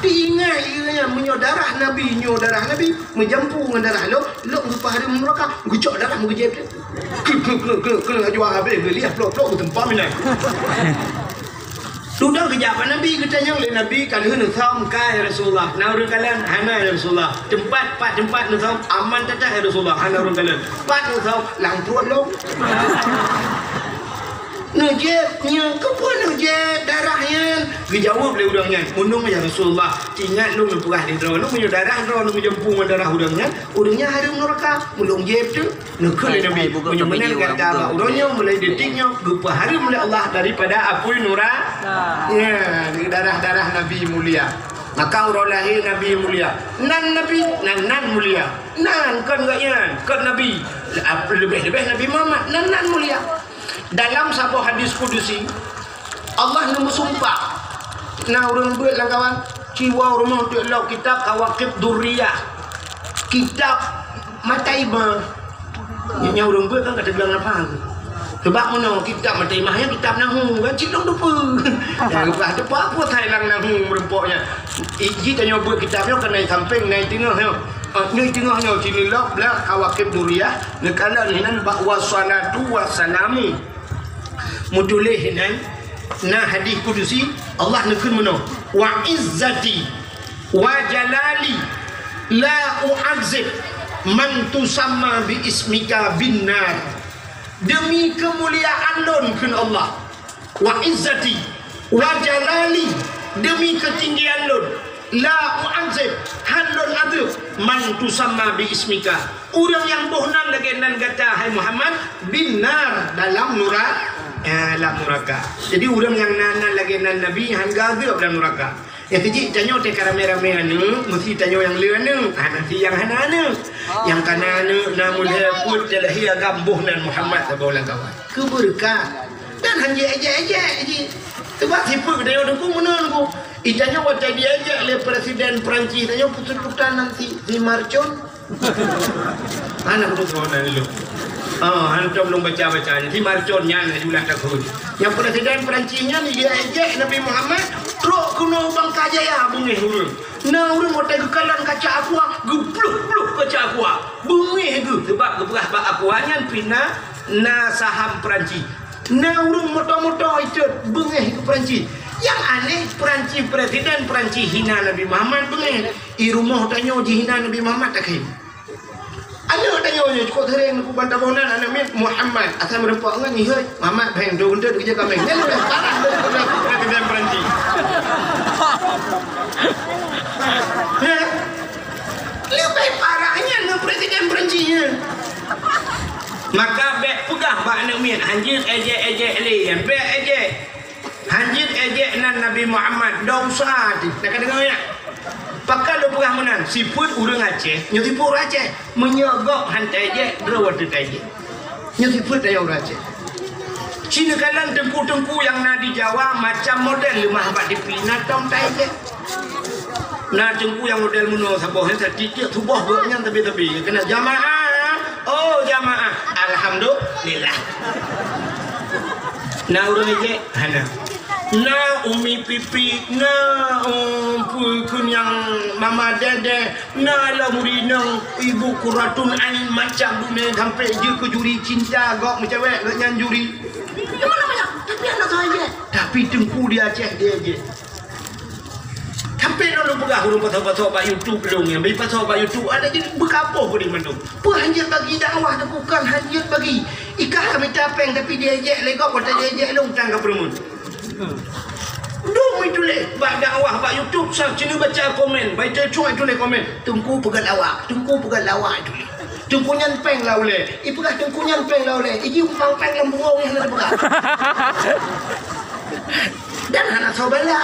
Teuingat geuh nyan, meunyoe darah Nabi, nyoe darah Nabi, meujampu ngon darah lôn, lôn geupeuhareuem nuraka, geucok darah meugeujép. Keu, keu, keu, keu, keu, laju habéh, geuliah plok-plok, geutumpah inan. Dudoe geujak bak Nabi, geutanyong lé Nabi, "Ka lheueh neuthom ka, ya Rasulullah? Na ureueng kalon?" "Hana, ya Rasulullah." "Teumpat, pat teumpat neuthom?" "Aman that-that, ya Rasulullah, hana ureueng kalon." "Pat neuthom?" "Lam pruet lôn." "Neujép nyoe, keupeue neujép darah nyan?" Geujaweueb lé ureueng nyan, "Meunyoe ya Rasulullah, teuingat lôn neupeugah lé droeneuh, meunyoe darah droeneuh meujampu ngon darah ureueng nyan, ureueng nyan hareuem nuraka, meulôn jép teuk." Neukheun lé Nabi, "Meunyoe meunan gata bak uroe nyoe, mulai detik nyoe, geupeuhareuem lé Allah daripada apui nura-" Ya, darah-darah Nabi mulia. Maka uroe lahé Nabi mulia. Nan Nabi, nan, nan mulia. Nan kon gobnyan, kon Nabi. Leubeh-leubeh Nabi Muhammad, nan, nan mulia. Dalam saboh hadis kudusi, Allah neumeusumpah. Na ureueng beuet lam kawan, siwoe rumoh teuk lok kitab Kawakib Durriyah. Kitab mata imah. Nyan ureueng beuet kan ka teubilang nafah. Sebab meunoe kitab mata imah nyan kitab nahu kan cit lôn teupeu. Nyang leupah teupeu peue sai lam nahu meurumpok nyan. Iji tanyoe beuet kitab nyoe kan na i sampéng, na i teungoh nyoe. Ah, nyoe i teungoh nyoe sinoe lok blah Kawakib Durriyah, neukalon hinan bak wassalatu wassalamu. Meutuléh hinan na hadis kudusi, Allah neukheun meunoe, "Wa izzati wa jalali la u'adzib man tusamma bi ismika bin nar." Demi keumuliaan lôn, kheun Allah, "Wa izzati wa jalali," demi keutinggian lôn, "la u'adzib," hán lôn azeueb, "man tusamma bi ismika," ureueng nyang boh nan lagèe nan gata, hai Muhammad, "bin nar," dalam nura-, eh, lam nuraka. Jadi, ureueng nyang na nan lagèe nan Nabi, hán geuazeueb lam nuraka. Nyang keujih tanyoe teuka ramé-ramé aneuk, meusti tanyoe nyang le aneuk, hana si nyang hana aneuk. Nyang ka na aneuk, na mulhé peuet, talahé agam boh nan Muhammad saboh lam kawan. Keubeureukat. Dan hana jeuet ejek-ejek jih. Sebab sifeuet geutanyoe Teungku meunan Teungku. Itanyoe watèe diejek lé presiden Perancis, tanyoe putôh-putôh nan si, si Marcon. Hana putôh nan dulu. Ah, hantom lôn baca-baca nyan. Si Marcon nyan laju lah takheun. Nyang presiden Perancis nyan diejek Nabi Muhammad, trok keunoe Bangka Jaya beungéh ureueng. Na ureueng watèe geukalon kaca aqua, geupluh-pluh kaca aqua. Beungéh geuh, seubab geupeugah bak aqua nyan pih na, na saham Perancis. Na ureueng moto-moto itot beungéh keu Perancis. Nyang aneh, Perancis, presiden Perancis hina Nabi Muhammad beungéh. I rumoh tanyoe jihina Nabi Muhammad takheun. Aneuk tanyoe nyoe cukôp seuréng neukubang taboh nan aneuk miet Muhammad. Asai meurumpok ngon iheuet Muhammad, bheng dua buntut keujeuet kaméng. Nyan leubeh parah daripada presiden Perancis. Hah? Leubeh parah nyan ngon presiden Perancis nyan. Maka bèk peugah bak aneuk miet, "Hanjeuet ejek-ejek lé nyan." Bèk ejek. Hanjeuet ejek nan Nabi Muhammad, dosa teuh. Nah, ka deungö nyan? Pakon lôn peugah meunan, sifeuet ureueng Aceh, nyoe sifeuet ureueng Aceh. Meunyoe gob han taejek, droe watèe taejek. Nyoe sifeuet tanyoe ureueng Aceh. Ci neukalon teungku-teungku nyang na di Jawa macam model leumah bak dipi, na tom taejek. Na teungku nyang model meunoe saboh, nyan tiep-tiep suboh gobnyan tabi-tabi. Keunan jamaah, oh jamaah, alhamdulillah. Na ureueng ejek? Hana. Na Umi Pipi, na, um, peue keuh nyang Mama Dede, na lom uri nang Ibu Qurratun Ain, macam dunia sampai jeuet keu juri cinta, gok meucewek gok nyan juri. Di mana banyak? Tapi anak saya. Tapi Teungku di Aceh dia je. Sampai lôn peugah ureueng pasoe-pasoe bak YouTube lôn nyan, bak pasoe bak YouTube, ada jadi beukapoh keu di mandum. Peue hanjeuet bagi dakwah tu bukan hanjeuet bagi. Ikah ka mita péng tapi diejek lé gob, watèe diejek lôn tang ka peureumeun. Dum ituléh bak dakwah bak YouTube, sa cina baca komen, baca cuai tuléh komen. Teungku peugah lawak, Teungku peugah lawak ituléh. Teungku nyan péng lah ulèe. Ipeugah Teungku nyan péng lah ulèe. Iji umpang péng lam burông nyan ada peugah. Dan hana soe bala.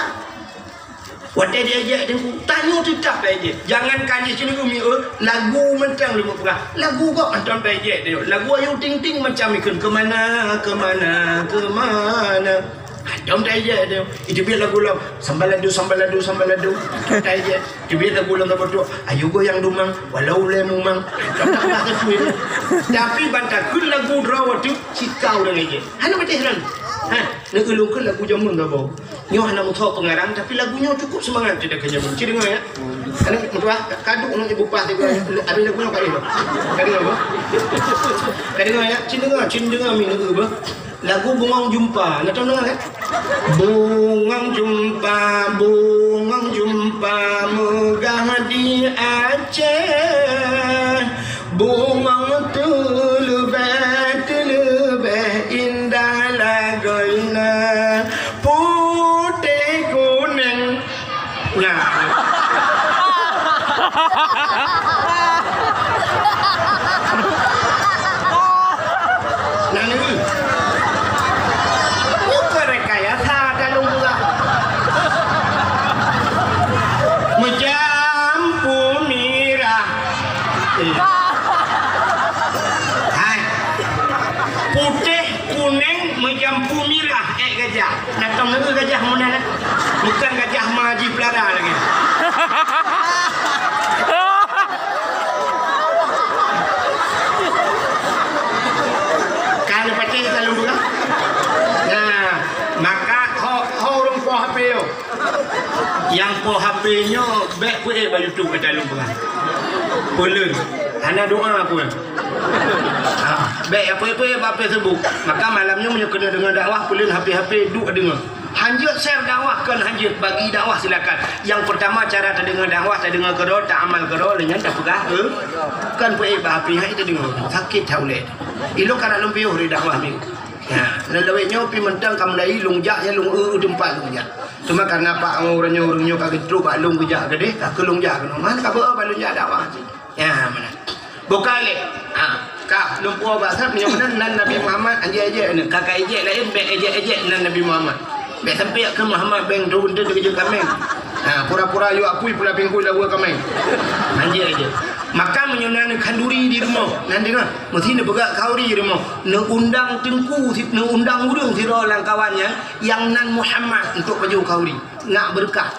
Watèe diejek Teungku, tanyoe teutap taejek. Jangankan jih cuneuh umi, eh, lagu mantong lôn peugah. Lagu gob mantong taejek tanyoe. Lagu Ayu Ting Ting macam ikheun, "Kemana, kemana, kemana." Mantong taejek tanyoe. Itu biar lagu lom, "Sambaladu, sambaladu, sambaladu." Mantong taejek. Itu biar lagu lom, "Ayo goyang dumang, walau ulèe mumang." Mantong taejek. Tapi ban takheun lagu droe watèe cit ka ureueng ejek. Hana patéh nyan. Ha, neukeulungkeun lagu jameun saboh. Nyoe hana meusoe peungarang, tapi lagu nyoe cukup seumangat cit ka jameun. Ci deungoe, ya. Aneuk meutuah, ka duek ngon ibu pah tiga. Habis lagu nyoe ka deungoe. Ka deungoe, bah? Ka deungoe, ya. Ci deungoe, ci deungoe mi neu, bah. Lagu Bungong Jumpa. Na tahu deungoe, ya? Bungong jumpa, bungong jumpa meugah di Aceh. Bungong teuleubeh, teuleubeh indah lagoina, putéh kunéng. Nah. Nah, ni. Bukan rekayasa, dalam pula. Meujampu mirah. Eh. Hai. Putéh, kunéng, meujampu mirah, ék gajah. Na tom neu gajah meunan, eh? Bukan gajah ma jipeulara lagi. Ka lôn pacé ka lôn peugah. Nah, maka ho, ho ureueng po H P yo. Nyang po H P nyoe bèk peuék bak YouTube, ka lôn peugah. Peuleueh. Hana doa pun. Ha, bèk ya peuék-peuék bak Facebook. Maka malam nyoe meunyoe keuneuk deungoe dakwah, peuleueh H P-H P duek deungoe. Hanjeuet share dakwah, kon hanjeuet bagi dakwah, silakan. Nyang peurtama cara tadeungoe dakwah, tadeungoe keudroe, taamal keudroe, lheuh nyan tapeugah, eh, kon peuék bak H P, hai tadeungoe. Sakét that ulèe. Ilôn ka na lôn piôh di dakwah nyoe. Ya, lawét nyoe pih mantong ka mulai lôn jak, ya lôn eu teumpat lôn jak. Cuma karena pak ureueng nyoe, ureueng nyoe ka geutrok bak lôn geujak keudeh, ka keu lôn jak keunoe. Man ka beu bak lôn jak dakwah cit. Ya, meunan. Bukai lé. Ha, ka lôn puwoe bak sab nyoe meunan nan Nabi Muhammad, anjai ejek nyoe. Ka ka ejek laén, bèk ejek-ejek nan Nabi Muhammad. Bèk sampai keu Muhammad bèng turun teuh keujeuet kaméng. Ha, pura-pura yue apui pula pingkui lawa kaméng. Anjai ejek. Maka meunyoe na neukhanduri di rumoh, nan deungoe. Meusi neupeugah khauri rumoh, neuundang teungku, neuundang ureueng sidroe lam kawan nyan, nyang nan Muhammad, untuk pajoh khauri. Nak beureukat.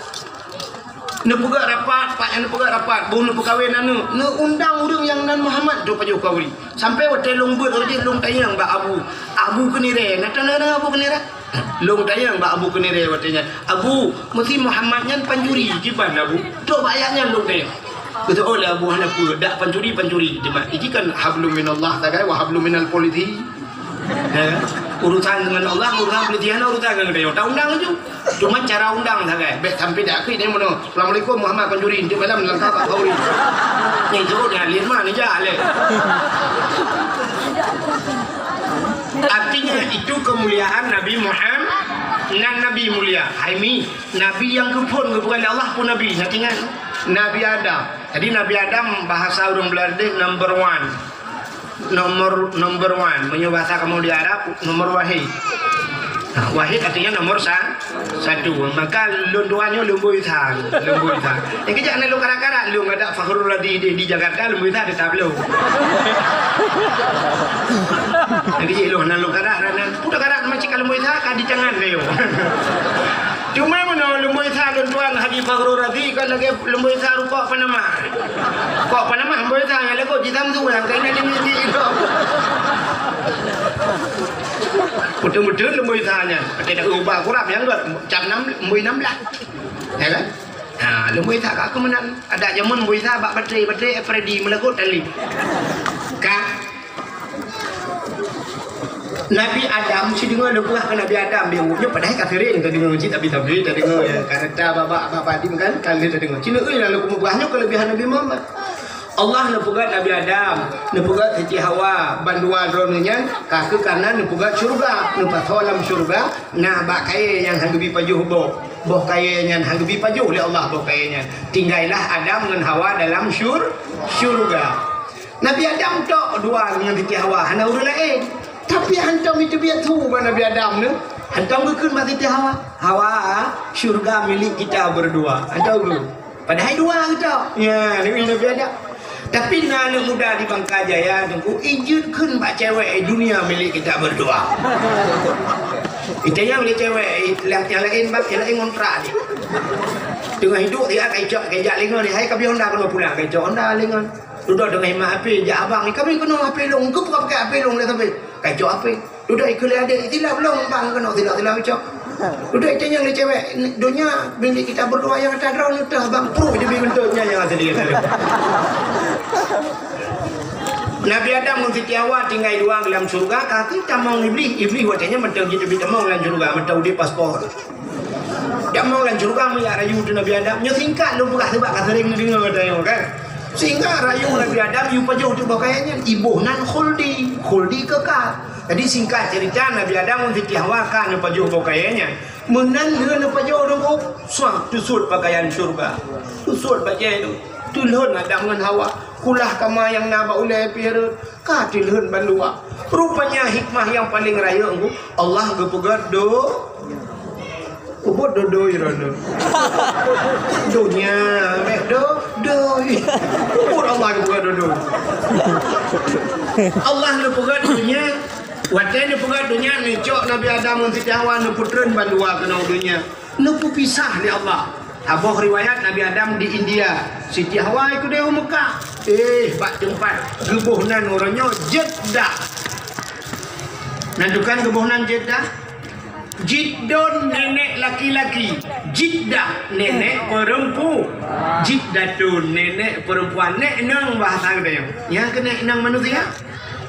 Neupeugah rapat, pat nyang neupeugah rapat, boh neupeukawen aneuk, neuundang ureueng nyang nan Muhammad untuk pajoh khauri. Sampai watèe lôn beuet, lôn tanyong bak Abu, Abu Keunirée, na tahu Abu Keunirée? Lôn tanyong bak Abu Keunirée watèe nyan, "Abu, meusi Muhammad nyan pancuri, kiban Abu?" Trok bak ayat nyan lôn tanyong. Geuseuôt lé Abu, "Hana peue, dak pancuri, pancuri." Cuma, "Iki kan hablum minallah sagai, wa hablum minal polisi." Ya kan? Urusan dengan Allah, urusan polisi, hana urusan dengan geutanyoe. Taundang laju. Cuma cara undang sagai. Bèk sampai dak klik nyan meunoe. "Assalamualaikum Muhammad pancuri, nanti malam langkah bak khauri." Nyan jeuet nyan lin ma neujak lé. Artinya itu kemuliaan Nabi Muhammad, nan Nabi mulia. Hai mi, Nabi nyang geuphon geupeugah lé Allah pun Nabi, na ingat? Nabi Adam. Jadi Nabi Adam bahasa ureueng Beuladeue number one. Nomor, number one. Meunyoe bahasa kamoe di Arab, nomor wahid. Nah, wahid artinya nomor sa-, satu. Maka lôn dua nyoe lôn bui sa, lôn bui sa. Eh, kejak na lôn karat-karat, lôn ada Fakhrul Razi di, di Jakarta, lôn bui sa tetap lôn. Lagi cik lôn, na lôn karat, na, na, pudak karat macam kalau bui sa, ka di tangan lôn. Cuma meunoe lôn bui sa lôn tuan Haji Fakhrul Razi, kan lagi lôn bui sa rukok Panama. Kok Panama bui sa nyang lagu di Samsu yang kena di misi itu. Beutôi-beutôi lumbôi sa nyan. Watèe na ubah kurab nyang gèt, cam nam, lumbôi nam blah. Ya kan? Ha, lumbôi sa ka keuh meunan. Adak jameun lumbôi sa bak baterai, baterai F R D meulagot tali. Ka. Nabi Adam, sideungoe lôn peugah keu Nabi Adam, dia nyoe padahai ka sering tadeungoe cit, tapi, tapi tadeungoe, ya, karena ta bak, bak, bak, bak, kan, kan dia tadeungoe. Cina, "Ui, lalu kamu peugah nyoe kelebihan Nabi Muhammad." Allah neupeugèt Nabi Adam, neupeugèt Siti Hawa, bandua droeneuh nyan ka keuh kareuna neupeugèt syeuruga. Neupasoe lam syeuruga na bak kayèe nyang hana geubi pajoh boh. Boh kayèe nyan hana geubi pajoh lé Allah boh kayèe nyan. Tinggailah Adam ngon Hawa dalam syur-, syeuruga. Nabi Adam tok dua ngon Siti Hawa, hana ureueng laén. Tapi hantom jiteubiet su bak Nabi Adam nyoe, hantom geukheun bak Siti Hawa, "Hawa, syeuruga milék kita berdua." Hantom geukheun. Padahai dua geutok. Ya, Nabi, Nabi Adam. Tapi na aneuk muda di Bangka Jaya, Teungku, ijeuet kheun bak cewek, "Eh, dunia milik kita berdua." Itanyong lé cewek, eh, nyang laén, bak nyang laén ngontrak jih. Teungoh hidup dia, ka icok, ka ijak lé ngon, "Hai, ka bri Honda keunoe pulang," ka icok Honda lé ngon. Dudoe teungoh imat H P, jak abang, "Ka bri keunoe H P lôn, keupeue pakai H P lôn lé sabe?" Ka icok H P. Dudoe ikheun lé adék, "Silap lôn bang keunoe, silap-silap icok." Dudoe itanyong lé cewek, "Dunia milik kita berdua nyang ata droeneuh teuh bang, pruh jeuet bri keuneuk nyan nyang asai." Nabi Adam ngon Siti Hawa tinggai dua lam syeuruga, ka keuh tamong Iblih. Iblih watèe nyan mantong jiteubiet tamong lam syeuruga, mantong udép paspor. Tamong lam syeuruga meujak rayu teuh Nabi Adam. Nyoe singkat lôn peugah sabab ka sering neudeungoe tanyoe kan. Singkat rayu Nabi Adam, yue pajoh teuh boh kayèe nyan, iboh nan khuldi, khuldi kekal. Jadi singkat cerita, Nabi Adam ngon Siti Hawa ka neupajoh boh kayèe nyan. Meunan lheueh neupajoh, Teungku, suang teusut pakaian syeuruga. Teusut bajèe teuh. Teulhon Adam ngon Hawa. Kulah kama nyang na bak ulèe pih rhot. Ka teulhon bandua. Rupanya hikmah nyang paleng rayeuk, Teungku, Allah geupeugèt do-, Peubuet dodoi droeneuh. Donya, meh, do-, doi. Peubuet Allah geupeugèt dodoi. Allah neupeugèt donya. Watèe neupeugèt donya, neucok Nabi Adam ngon Siti Hawa neupeutreun bandua keunoe donya. Neupeupisah lé Allah. Saboh riwayat Nabi Adam di India, Siti Hawa i keudéh u Mekah. Eh, bak teumpat geuboh nan uroe nyoe Jeddah. Nan tukang geuboh nan Jeddah. Jiddon nenek laki-laki, Jiddah nenek perempu-, Jiddatun nenek perempuan, nek inong bahasa geutanyoe. Nyang keuh nek inong manusia.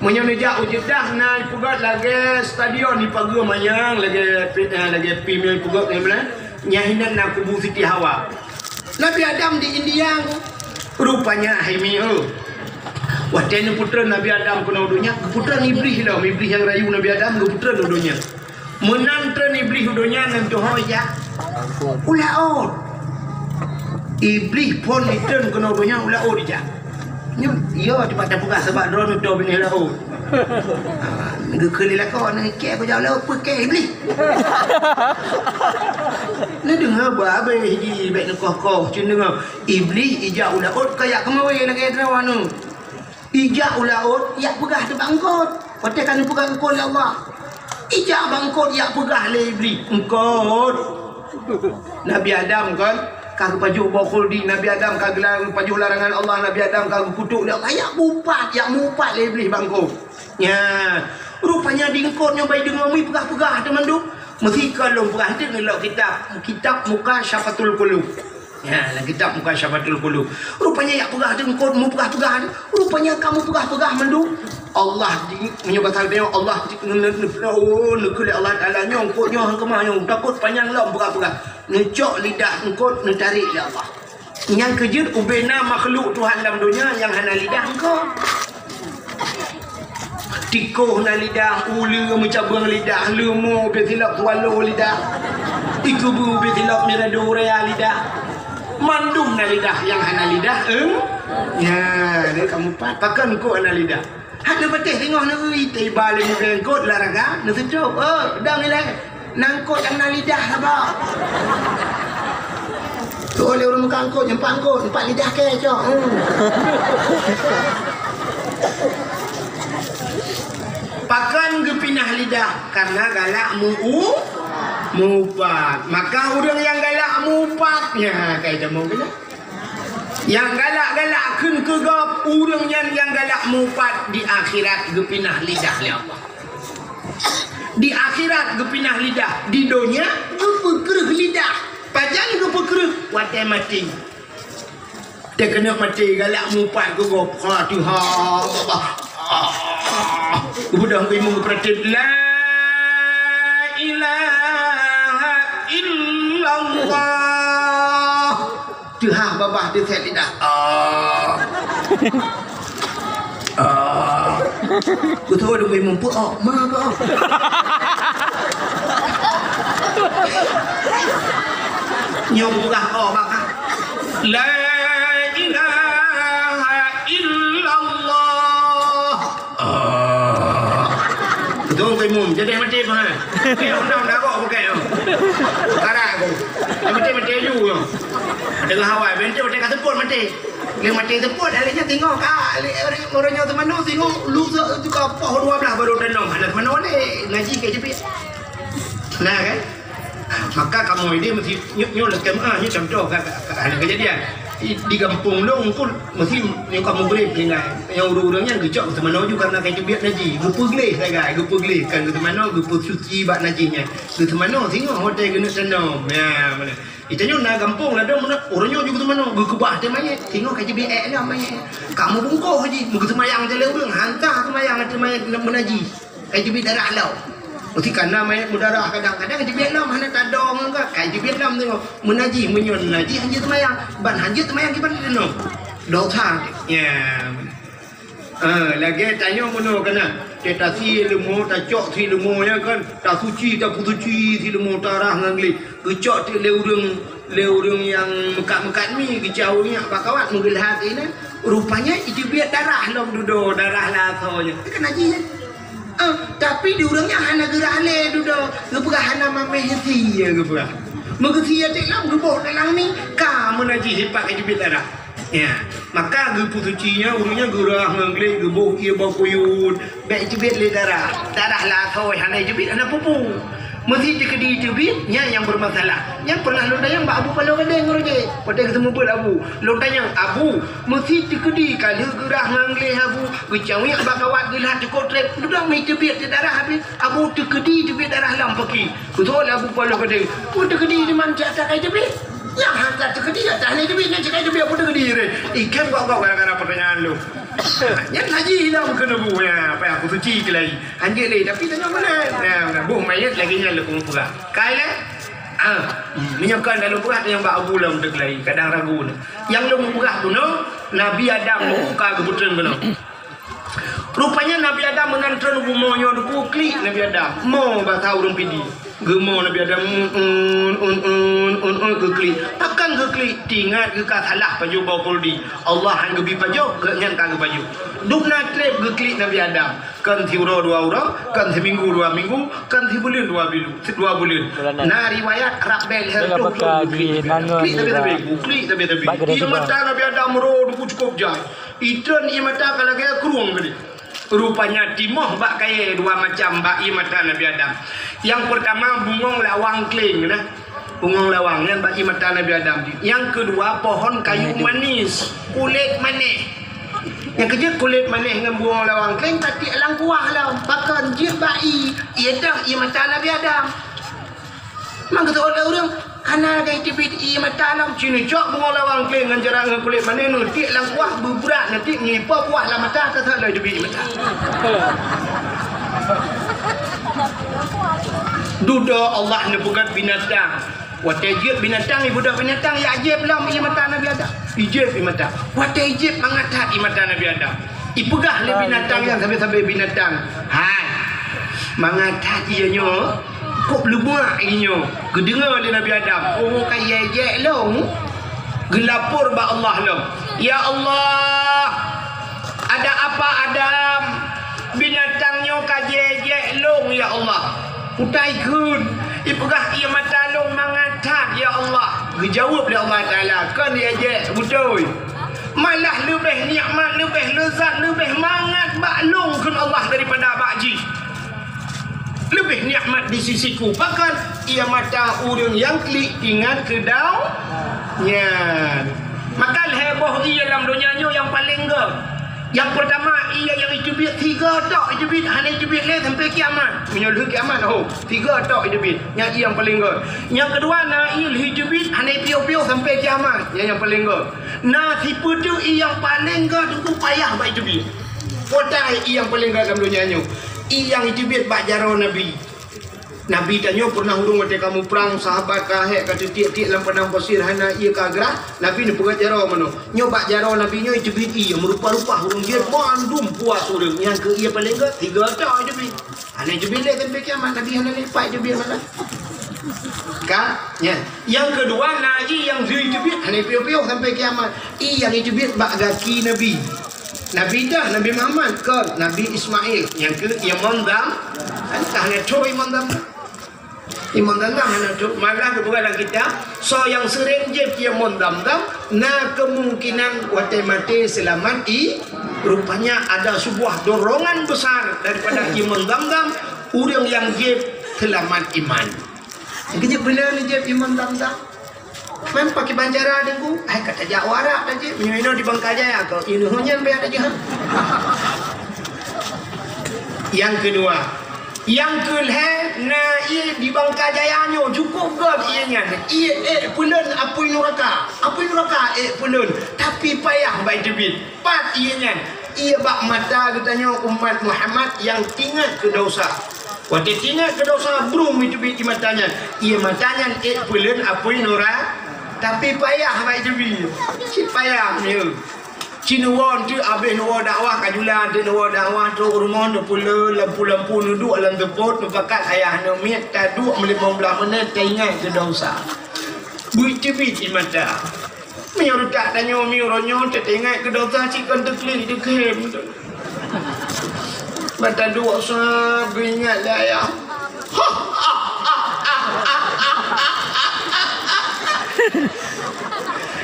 Meunyoe neujak u Jiddah na ipeugöt lagèe stadion ipageue manyang lagèe pi-, eh, lagèe pi meupeugöt nyan, nyan hinan na kubu Siti Hawa. Nabi Adam di India, rupanya hai mi, oh. Watèe neupeutreun Nabi Adam keunoe donya, geupeutreun Iblih lom, Iblih nyang rayu Nabi Adam geupeutreun u donya. Meunan treun Iblih u donya ngon tuho ijak u laôt. Iblih phon jitreun keunoe donya u laôt ijak. Nyoe, iya, teuma tapeugah sabab droeneuh toe binéh laôt. Ah, geukheun lé lakoe, "Neu kèe kujak u laôt, peue kèe Iblih?" Neudeungö bah abéh jih, bèk neukoh-koh, cit deungö. Iblih ijak u laôt kajak keumawé lagèe droeneuh. Ijak u laôt, ijak peugah teubang eungkôt. Watèe ka neupeugah eungkôt lé Allah. Ijak bak eungkôt, ijak peugah lé Iblih, "Eungkôt." Nabi Adam kan, ka geupajoh boh khuldi, Nabi Adam ka geula-, geupajoh larangan Allah, Nabi Adam ka geukutok lé Allah, ijak mupat, ijak mupat lé Iblih bak eungkôt. Nyan, rupanya di eungkôt nyoe bai deungö mi peugah-peugah teumandum. Meusigoe lôn peugah teuk ngon lôn kitab, kitab Mukasyafatul Qulub. Ya, lam kitab Mukasyafatul Qulub. Rupanya ijak peugah teuk eungkôt, mupeugah-peugah. Rupanya ka mupeugah-peugah mandum. Allah di, meunyoe basa geutanyoe, Allah di, nge-, nge-, nge-, oh, neukheun lé Allah Taala nyoe, eungkôt nyoe han keumah nyoe, takot panyang lom peugah-peugah. Neucok lidah eungkôt, neutarek lé Allah. Nyang keujeuet ubé na makhluk Tuhan lam donya nyang hana lidah eungkôt. Tikôh na lidah, uleue meucabeueng lidah, leumo ubé silop swallow lidah, ikeubeue ubé silop mirado urea lidah. Mandum na lidah, nyang hana lidah, eung-, nya, dia kamu pat. Pakon eungkôt hana lidah? Hana patéh teungoh neu-, ui, tiba lé mubeng eungkôt olahraga, neuseutôt. Oh, dong ilèe. Na eungkôt nyang na lidah saboh. Tu'oh lé ureueng meukat eungkôt, nyoe pat eungkôt, pat lidah kèe cok. Hmm. Pakon geupinah lidah? Karena galak meu-, mupat. Maka ureueng nyang galak mupat, nya, kai jameun keunoe. Nyang galak-galak kheun keu gob, ureueng nyan nyang galak mupat di akhirat geupinah lidah lé Allah. Di akhirat geupinah lidah, di donya geupeukreuh lidah. Pajan geupeukreuh? Watèe maté. Teukeunong maté galak mupat keu gob, Fatihah. Ah. Geubeudôh keu imum geupeuratéb, "La ilaha illallah." Teuhah babah teuset lidah. Ah. Ah. Beutôi lôn muphom, oh, ma, oh. Nyoe peugah, oh, bak. La ilaha illallah. Ah. Beutôi, Imum. Jadi maté pun, ha. Dia undang darah bukan, oh. Karak aku. Dia maté-maté ju, ya. Tengah awai, bentuk maté ka seupôt maté. Dia maté seupôt, hari nyan tengok ka, orang nyoe teumanoe tengok, lu se-, tu ka poh dua belas baru tanam. Hana teumanoe lé, ngaji ka jeuet. Nah, kan? Maka kamoe idéh meusti nyoe, nyoe leukem, ah, nyoe contoh ka, ka, ka, hana kejadian. Di, di gampông lôn pun meusti nyoe kamoe bri peulinggai. Nyang ureueng-ureueng nyan geucok geuteumanoe ju karena ka teubiet najih. Geupeugleh sagai, geupeugleh. Kan geuteumanoe, geupeusuci bak najih nyan. Geuteumanoe singoh watèe geuneuk tanom. Ya, mana? Geutanyoe na gampông ladôm meunan, ureueng nyoe ju geuteumanoe, geukeubah watèe manyét. Singoh ka teubiet ék lom manyét. Kamoe bungkôh jih, meugeuseumayang teuh lé ureueng, hanta seumayang watèe manyét neuk meunaji. Ka teubiet darah lom. Meusti kana manyét meudarah kadang-kadang teubiet lom, hana tadong ka, ka teubiet lom tengok. Meunaji, meunyoe naji hanjeuet seumayang, ban hanjeuet seumayang kiban teunoh. Dosa. Ya. Ah, lagèe tanyoe meunoe kana, teuta sie leumo, tacok sie leumo, ya kan? Tasuci, tapeusuci sie leumo, tarah ngon gleh. Geucok teuk lé ureueng, lé ureueng nyang meukat-meukat mi, geucau nyak bak kawat meugeulhat inan. Rupanya iteubiet darah lom dudoe, darah lasoe nyan. Kan najih nyan. Ah, tapi di ureueng nyan hana geurah lé dudoe, geupeugah hana mamèh sie geupeugah. Meugeusie teuk lom geuboh dalam mi, ka meunajih ipat ka teubiet darah. Ya, maka geupeusuci nyan, ureueng nyan geurah ngon gleh, geuboh ié bak kuyun, bèk teubiet lé darah. Darah lasoe hana teubiet, hana peue-peue. Meusti teukeudi teubiet, nyan nyang beumasalah. Nyan pernah lôn tanyong bak Abu Paloh Gadeng ngon jih. Watèe geuseumeubeuet Abu, lôn tanyong, "Abu, meusti teukeudi ka lheueh geurah ngon gleh Abu, geucawék bak kawat geulhat cukôp trép, dudoe mi teubiet teudarah habéh. Abu, teukeudi teubiet darah lom paki." Beutôi lé Abu Paloh Gadeng. Peue teukeudi diman cit ata ka teubiet? Nyang hana teukeudi ata hana teubiet, nyan cit ka teubiet peue teukeudi reh. Ikhem gok-gok gara-gara pertanyaan lôn. Nyan najih lom keuneuk bu, ya, apa aku suci keu lai. Hanjeuet lé, tapi tanyong meunan. Ya, boh manyét lagèe nyan lôn peugah. Kai lé? Ah, meunyoe kon lôn peugah tanyong bak Abu lom teuk lai, kadang ragu na. Nyang lôn peugah bunoe, Nabi Adam buka keubeuteun bunoe. Rupanya Nabi Adam meunan treun u bumoe nyoe, dikeue klik Nabi Adam. Mo basa ureueng Pidie. Geumo Nabi Adam, un, un, un, un, un, geuklik. Pakon geuklik? Teuingat geuka salah pajoh bau kuldi. Allah han geubri pajoh, geuh nyan ka geupajoh. Dum na trép geuklik Nabi Adam. Kon siuroe dua uroe, kon siminggu dua minggu, kon sibuleuen dua bilu-, dua buleuen. Na riwayat rab bèe lhèe reutôh thôn geuklik Nabi Adam. Klik sabe-sabe, geuklik sabe-sabe. Ié mata Nabi Adam ro dikeue cukôp jai. Itreun ié mata ka lagèe krueng keudéh. Rupanya timoh bak kayèe dua macam bak ié mata Nabi Adam. Nyang peurtama bungong lawang kleng na. Bungong lawang nyan bak ié mata Nabi Adam. Nyang keudua pohon kayu manis, kulét manéh. Nyang keujeuet kulét manéh ngon bungong lawang kleng ka tiek lam kuah lom. Pakon jeuet bak ié, ié deuh ié mata Nabi Adam. Mangkeuto lé ureueng hana lagèe teubiet ié mata lom, ci neucok bungong lawang kleng ngon jarak ngon kulét manéh, neutiek lam kuah, beubrat neutiek ngipo kuah lam mata, ka that lé teubiet ié mata. Dudoe Allah neupeugöt binatang. Watèe jieb binatang, ibeudôh binatang, ya jieb lom ié mata Nabi Adam. Ijieb ié mata. Watèe ijieb mangat that ié mata Nabi Adam. Ipeugah lé binatang nyan sabe-sabe binatang, "Hai, mangat that ié nyoe, kok leubuak ié nyoe?" Geudeungö lé Nabi Adam, "Oh, ka jijék lôn." Geulapor bak Allah lom, "Ya Allah, ada apa Adam? Binatang nyoe ka jijék lôn, ya Allah." Peue ta ikheun, ipeugah ié mata lôn mangat that, ya Allah. Geujaweueb lé Allah Taala, "Kon jijék, beutôi. Malah leubeh nikmat, leubeh leuzat, leubeh mangat bak lôn," kheun Allah, "daripada bak jih. Leubeh nikmat di sisi-Ku." Pakon? Ié mata ureueng nyang klik ingat keu dau nyan. Maka lhèe boh ié lam donya nyoe nyang paleng göt. Nyang peurtama, ie nyang jiteubiet, sigoe tok jiteubiet, hana jiteubiet lé sampai kiamat. Meunyoe lheueh kiamat, ho, sigoe tok jiteubiet. Nyan ie nyang paleng göt. Nyang keudua, na ie lheueh jiteubiet, hana jipiôh-piôh sampai kiamat. Nyan nyang paleng göt. Na sipeue teuk ie nyang paleng göt, teungku, payah bak jiteubiet. Peue ie nyang paleng göt lam donya nyoe? Ie nyang jiteubiet bak jaroe Nabi. Nabi tanyoe pernah ureueng watèe ka muprang, sahabat ka hék, ka teutiek-tiek lam padang pasir, hana ie ka grah, Nabi neupeugöt jaroe meunoe. Nyoe bak jaroe Nabi nyoe jiteubiet ie meurupa-rupa, ureueng jeuet bandum puas ureueng. Nyang keu ie paleng göt, sigoe tok jiteubiet. Hana jiteubiet lé sampai kiamat, Nabi hana lé pat jiteubiet malah. Ka? Nyan. Nyang keudua, na ie nyang jiteubiet, hana jipiôh-piôh sampai kiamat. Ie nyang jiteubiet bak gaki Nabi. Nabi dah, Nabi Muhammad, kon, Nabi Ismail. Nyang keu ie mandam, entah na trok ie mandam. Ie mandam hana trok, malah geupeugah lam kitab, soe nyang sering jieb ie mandam, na kemungkinan watèe maté seulamat ie, rupanya ada sebuah dorongan besar daripada ie mandam, ureueng nyang jieb seulamat iman. Geujeuet beuna neujieb ie mandam. Man pakriban cara deungon, hai ka tajak u Arab tajak, meunyoe inoe di Bangka Jaya, keu inoe nyan bèk tajak. Nyang keudua, nyang keu lhèe na ie di Bangka Jaya nyoe, cukôp göt ie nyan. Ie ék peulon apui nuraka. Apui nuraka ék peulon, tapi payah bak jiteubiet. Pat ie nyan? Ie bak mata geutanyoe umat Muhammad nyang teuingat keu desya. Watèe teuingat keu desya, brôm jiteubiet ie mata nyan. Ie mata nyan ék peulon apui nura-, tapi payah bak jiteubiet. Cit payah nyoe. Ci neuwoe teuk, abéh neuwoe dakwah, ka jula teuk neuwoe dakwah, trok rumoh neupeulon lampu-lampu, neuduek lam seupôt, neupakat ayah neumiet, taduek meulimong blah menit, taingat keu desya. Beuiteubiet ie mata. Meunyoe reutak tanyoe, meunyoe uroe nyoe teuingat keu desya, cit kon teuklik, teukheun. Mata duek sab geuingat lé ayah.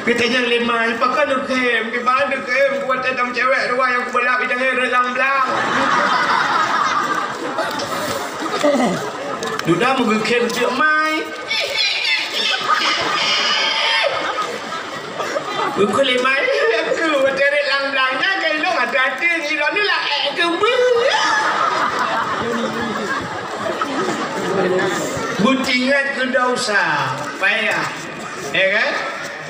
Geutanyong lé ma, "Pakon neukheun?" "Kiban neukheun, watèe tam cewek dua nyang kubalap i tanggai reulang-blang." Duda meugeukheun cit mai. Bukon lé mai, aku watèe reulang-blang nyan ka ilôn ata até ngiron ni lah ék keubeue. Beuteuingat keu desya, payah. Ya kan?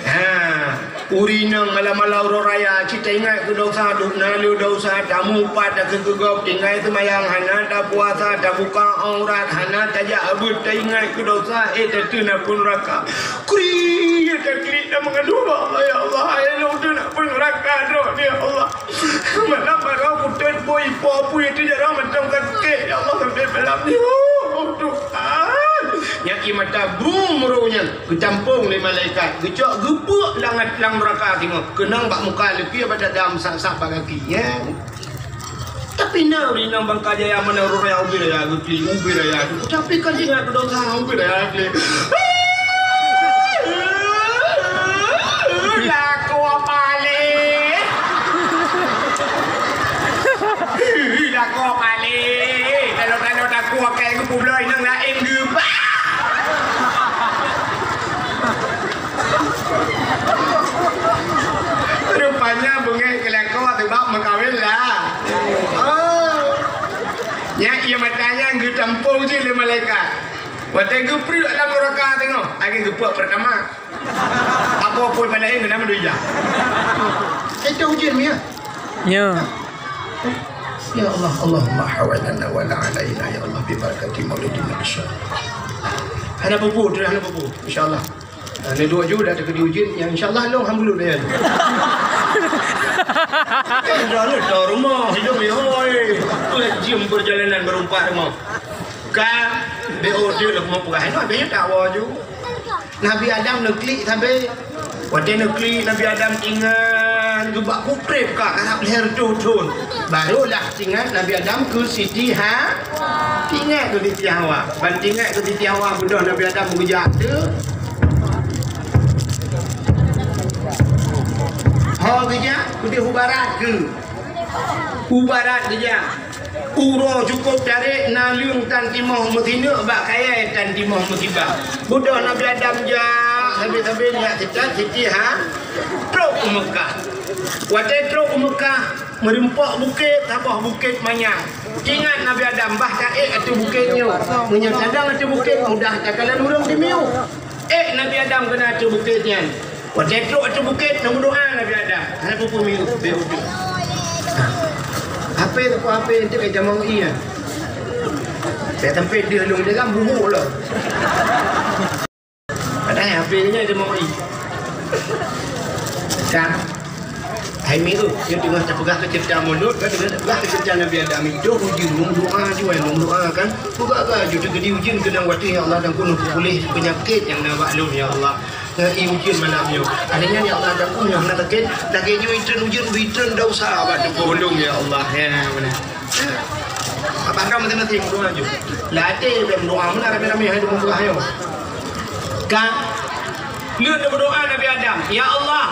Ha, ureueng inong malam-malam uroe raya, cit taingat keu desya, duek na lé desya, tamupat takheun keu gob, tinggai seumayang, hana tapuasa, tabuka aurat, hana tajak beuet, taingat keu desya, éh, tateun apui nuraka. Kri, ya taklik dan mengadu, Allah, ya Allah, hai lôn teun apui nuraka droe, ya Allah. Malam barô kutet boi po apui teuh jaroe mantong sakét, ya Allah, sampai malam ni. Oh, Tuhan. Nyan ie mata brôm roh nyan geutampông lé malaikat, geucok geupeuk lam, lam nuraka singoh. Keunong bak muka leupie bak dada, meusak-sak bak gaki. Nyan. Tapi na ureueng inong Bangka Jaya, meunan ureueng raya ubé raya geuklik, ubé raya. Tapi kan ingat keu desya, ubé raya geuklik. Lakoe paléh. Lakoe paléh. Tanoh-tanoh takue keu geupubloe inong laén geubah. Rupanya beungéh keu lakoe teubab meukawen lah. Oh. Nyan ie mata nyan geutampông cit lé malaikat. Watèe geupreuek lam nuraka singoh, lagèe geupreuek peurtama. Apa pun pada yang nama dunia. Itu ujian dia. Ya. Ya Allah, Allahumma hawalana wa la alaina, ya Allah, bi barakati maulidin nabi. Hana pupu, tu hana pupu, insya Allah. Hana dua ju dah terkena ujian, yang insya Allah long hambulu dah ya. Dah ni dah rumah, hidup ni, oi. Jam perjalanan berempat rumah. Ka, B O D lah mau peugah, hana, hana tak wa ju. Nabi Adam neuklik sabe. Watèe neuklik, Nabi Adam teuingat geubak putré ka karab lhèe reutôh thôn. Barulah teuingat Nabi Adam keu Siti Ha-, teuingat keu Siti Hawa. Ban teuingat keu Siti Hawa, beudôh Nabi Adam geujak teu. Ho geujak, keudeh u barat keu. U barat geujak. Uroe cukôp tarek, naleueng tan timoh meusineuk, bak kayèe tan timoh meusibah. Beudôh Nabi Adam jak, sabe-sabe nyak teutat Siti Ha-, trok u Meukah. Watèe trok u Meukah, meureumpok bukét, saboh bukét manyang. Ingat Nabi Adam, bah taék ateueh bukét nyoe. Meunyoe tadong ateueh bukét, mudah takalon ureueng dimiyueb. Ék Nabi Adam keunan ateueh bukét nyan. Watèe trok ateueh bukét, neumeudoa Nabi Adam. Hana peue-peue miyueb, bèk udép. Hapé, teupeue hapé, eunteuk ka jamong ié. Bèk sampai deuh lôn dalam buhuk lom. Padahai hapé nyan jamong ié. Kan? Hai mi tu, nyoe teungoh tapeugah keu ceurita mulod, kan teungoh tapeugah keu ceurita Nabi Adam. Itu ujeuen, meumeudoa jih, meumeudoa kan. Peugah-peugah jih, teukeudi ujeuen keunong watèe, "Ya Allah, dan kunoh peupuléh peunyakét nyang na bak lôn, ya Allah." Ngon ié ujeuen malam nyoe. Akhirnya, ya Allah, dan kunoh na sakét, lagèe nyoe itreun ujeuen, itreun desya bak tuboh lôn, ya Allah. Ya, beuna. Abah kamoe maséng-maséng meudoa jih. Lam até bèk meudoa, meunan ramé-ramé hai teumeupeugah nyoe. Ka lheueh neumeudoa Nabi Adam, "Ya Allah,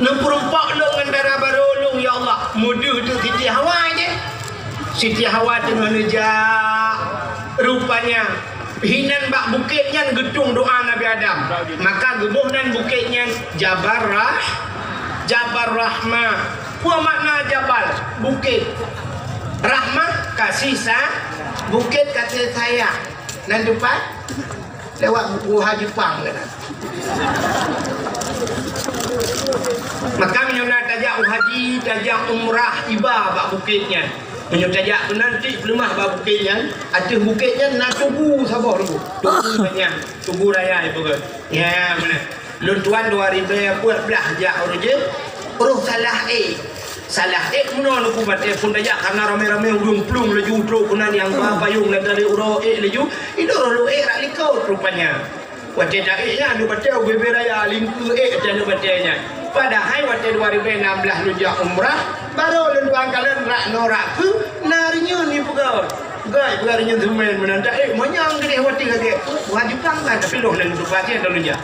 neupeureumpok lôn ngon dara barô lôn, ya Allah." Meudeuh teuk Siti Hawa jih. Siti Hawa teungoh neujak, rupanya hinan bak bukét nyan geutueng doa Nabi Adam. Maka geuboh nan bukét nyan Jabal Rah-, Jabal Rahmah. Peue makna jabal? Bukét. Rahmah, kasih sa-, bukét kasih sayang. Nan teumpat lewat buku Haji Pang keunan. Maka meunyoe na tajak u haji, tajak umrah, iba bak bukét nyan. Meunyoe tajak keunan, tiek peuleumah bak bukét nyan, ateueh bukét nyan na tugu saboh tugu. Tugu nyan, tugu raya ipeugah. Ya, beuna. Lôn tuan dua ribèe peuet blah jak uroe jih, roh salah ék. Salah ék meunoe Teungku Batèe phôn tajak, kareuna ramé-ramé ureueng plueng laju trok keunan nyang ba payong lam tali uroe ék laju, idong roh lôn ék rot likot rupanya. Watèe taék nyan, Teungku Batèe ubé-bé raya lingkeue ék ateueh Teungku Batèe nyan. Padahai watèe dua ribèe nam blah lôn jak umrah, barô lôn tuan kalon rot noe rot keue, na reunyeun ipeugah. Gai peugah reunyeun seumén meunan taék, manyang keudéh watèe lagèe, wah jukang kan, tapi lôn lôn tupa cit lôn jak.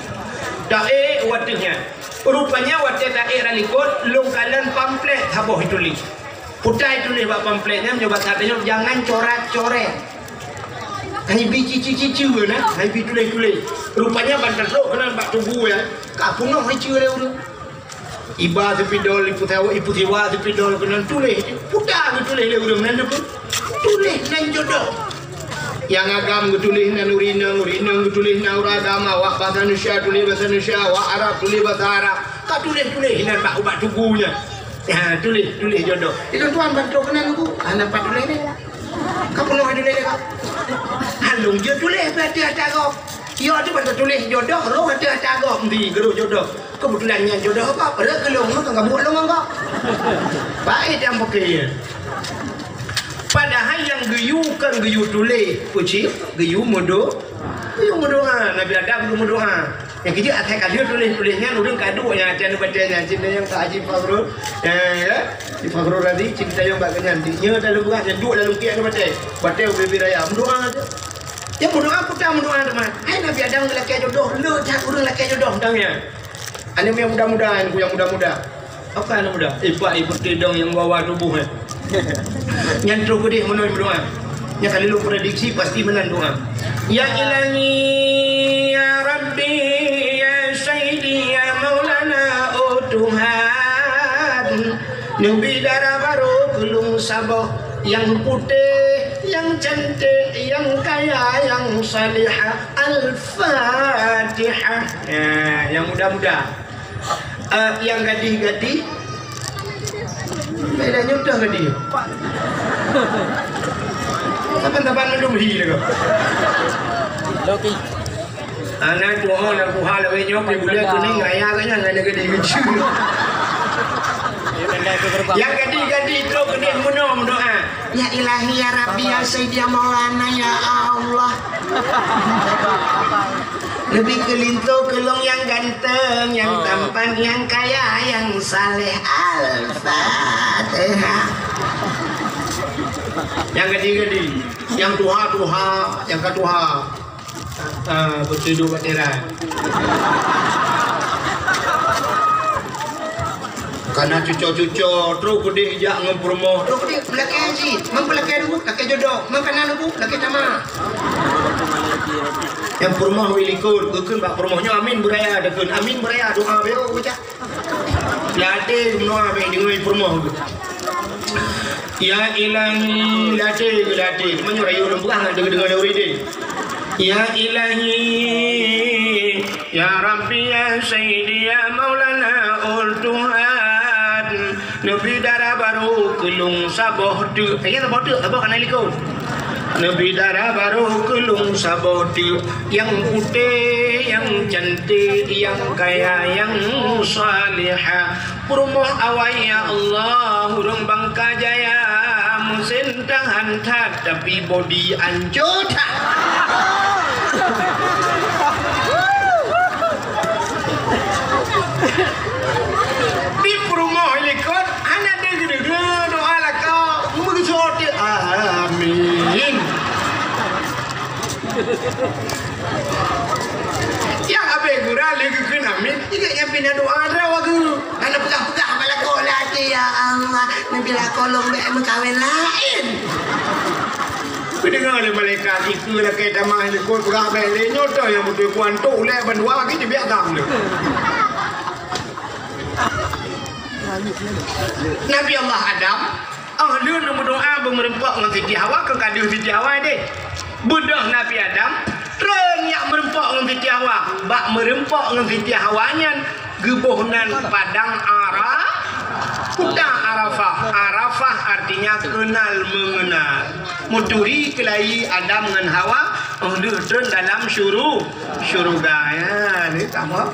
Taék watèe nyan. Rupanya watèe taék rot likot, lôn kalon pamflet saboh ituléh. Peue ituléh bak pamflet nyan, meunyoe basa tanyoe, "Jangan coret-coret." Hai bi cici-cici na, hai bi tuléh-tuléh. Rupanya ban tatrok keunan bak tugu nyan, ka peunoh iceue lé ureueng. Iba seupidol, ipeusiwa, ipeusiwa seupidol keunan tuléh. Peue geutuléh lé ureueng nyan, tuléh nan jodoh. Nyang agam geutuléh nan ureueng inong, ureueng inong geutuléh nan ureueng agam, awak basa Indonesia tuléh basa Indonesia, awak Arab tuléh basa Arab. Ka tuléh-tuléh nan bak, bak tugu nyan. Ha, tuléh, tuléh jodoh. Itu tuan bantu keunan Teungku. Hana pat tuléh lé. Ka peunoh tuléh lé ka. Hana lôn jeuet tuléh bak ateueh ata gob. Yo tu ban tuléh jodoh, roh ateueh ata gob di geuruh jodoh. Keubeutulan nyan jodoh apa? Padahai keu lôn ka buet lôn ngon gob. Baik dan pokok. Padahai nyang geuyue kon geuyue tuléh, peue cit? Geuyue meudo-, geuyue meudoa. Nabi Adam geuyue meudoa. Nyang keujeuet asai ka lheueh tuléh-tuléh nyan, ureueng ka duek nyang ateueh Teungku Batèe nyan, cit nyang ka Haji Fakhrul. Eh, ya. Haji Fakhrul tadi, cit tayong bak nyan. Nyoe dalam beurah nyan duek dalam kiek Teungku Batèe. Batèe ubé-bé raya, meudoa aja. Ya, meudoa, peue meudoa teuma. Hai Nabi Adam geulakèe jodoh, le that ureueng lakèe jodoh tang nyan. Aneuk nyang muda-muda, nyang muda-muda. Apa aneuk muda? Eh, pak, eh, putih dong nyang wawa tuboh, eh. Nyan trok keudéh meunoe meudoa. Nyang ka lôn prediksi pasti meunan doa. Ya Ilahi, ya Rabbi, ya Sayyidi, ya Maulana, oh Tuhan. Neubi dara barô keu lôn saboh, nyang putéh, nyang cantik, nyang kaya, nyang salihah. Al-Fatihah. Ya, nyang muda-muda. Eh, nyang gadih-gadih. Beda nyodoh gadih. Saban-saban mandum hi lagèe. Loki. Anak doa nak buha lawé nyok di bulan kuning raya kan yang ada gadih lucu. Nyang gadih-gadih trok keudéh meunoe meudoa. Ya Ilahi, ya Rabbi, ya Sayyidi, ya Maulana, ya Allah. Neubi keu linto keu lôn nyang ganteng, nyang tampan, nyang kaya, nyang saleh. Al-Fatihah. Nyang gadih-gadih, nyang tuha-tuha, nyang ka tuha. Ah, beuteuduek bak teran. Kana cuco-cuco, trok keudéh jak ngon peurumoh. Trok keudéh, meulakèe cit. Meung peulakèe dulu, lakèe jodoh. Meung kana dulu, lakèe tamah. Nyang peurumoh wéh likot, geukheun bak peurumoh nyoe, amin beuraya, geukheun amin beuraya, doa beu baca. Latih meunoe abéh deungoe peurumoh. Ya Ilahi, latih, latih. Meunyoe rayu lôn peugah, deungoe-deungoe lé ureueng deh. Ya Ilahi, ya Rabbi, ya Sayyidi, ya Maulana, oh Tuhan. Neubi dara barô keu lôn saboh teuk. Eh, saboh teuk, saboh hana likot. Neubi dara barô keu lôn saboh teuk. Nyang putéh, nyang cantik, nyang kaya, nyang salihah. Peurumoh awai, ya Allah, ureueng Bangka Jaya, meusén tahan that, tapi bodi ancô that. Di peurumoh likot, hana deungoe-deungoe doa lakoe, meugeusot, amin. Nyang abéh gura lé geukheun amin, ingat nyang pih na doa droe bagoe. Hana peugah-peugah bak lakoe lé até, "Ya Allah, neubi lakoe lôn bèk meukawen laén." Kudeungoe lé malaikat, "Ikeue lakèe tamah likot peugah bèk lé, nyoe toh nyang beutôi kuantok ulèe bandua lagi jibiak gam lé." Nabi Allah Adam, oh, lheueh meudoa beumeureumpok ngon Siti Hawa, keu ka deuh Siti Hawa deh. Beudôh Nabi Adam, treun jak meureumpok ngon Siti Hawa. Bak meureumpok ngon Siti Hawa nyan, geuboh nan padang Ara-, Padang Arafah. Arafah artinya kenal mengenal. Meuturi keulayi Adam ngon Hawa, oh, lheueh treun dalam syuru-, syuruga. Ya, ni sama.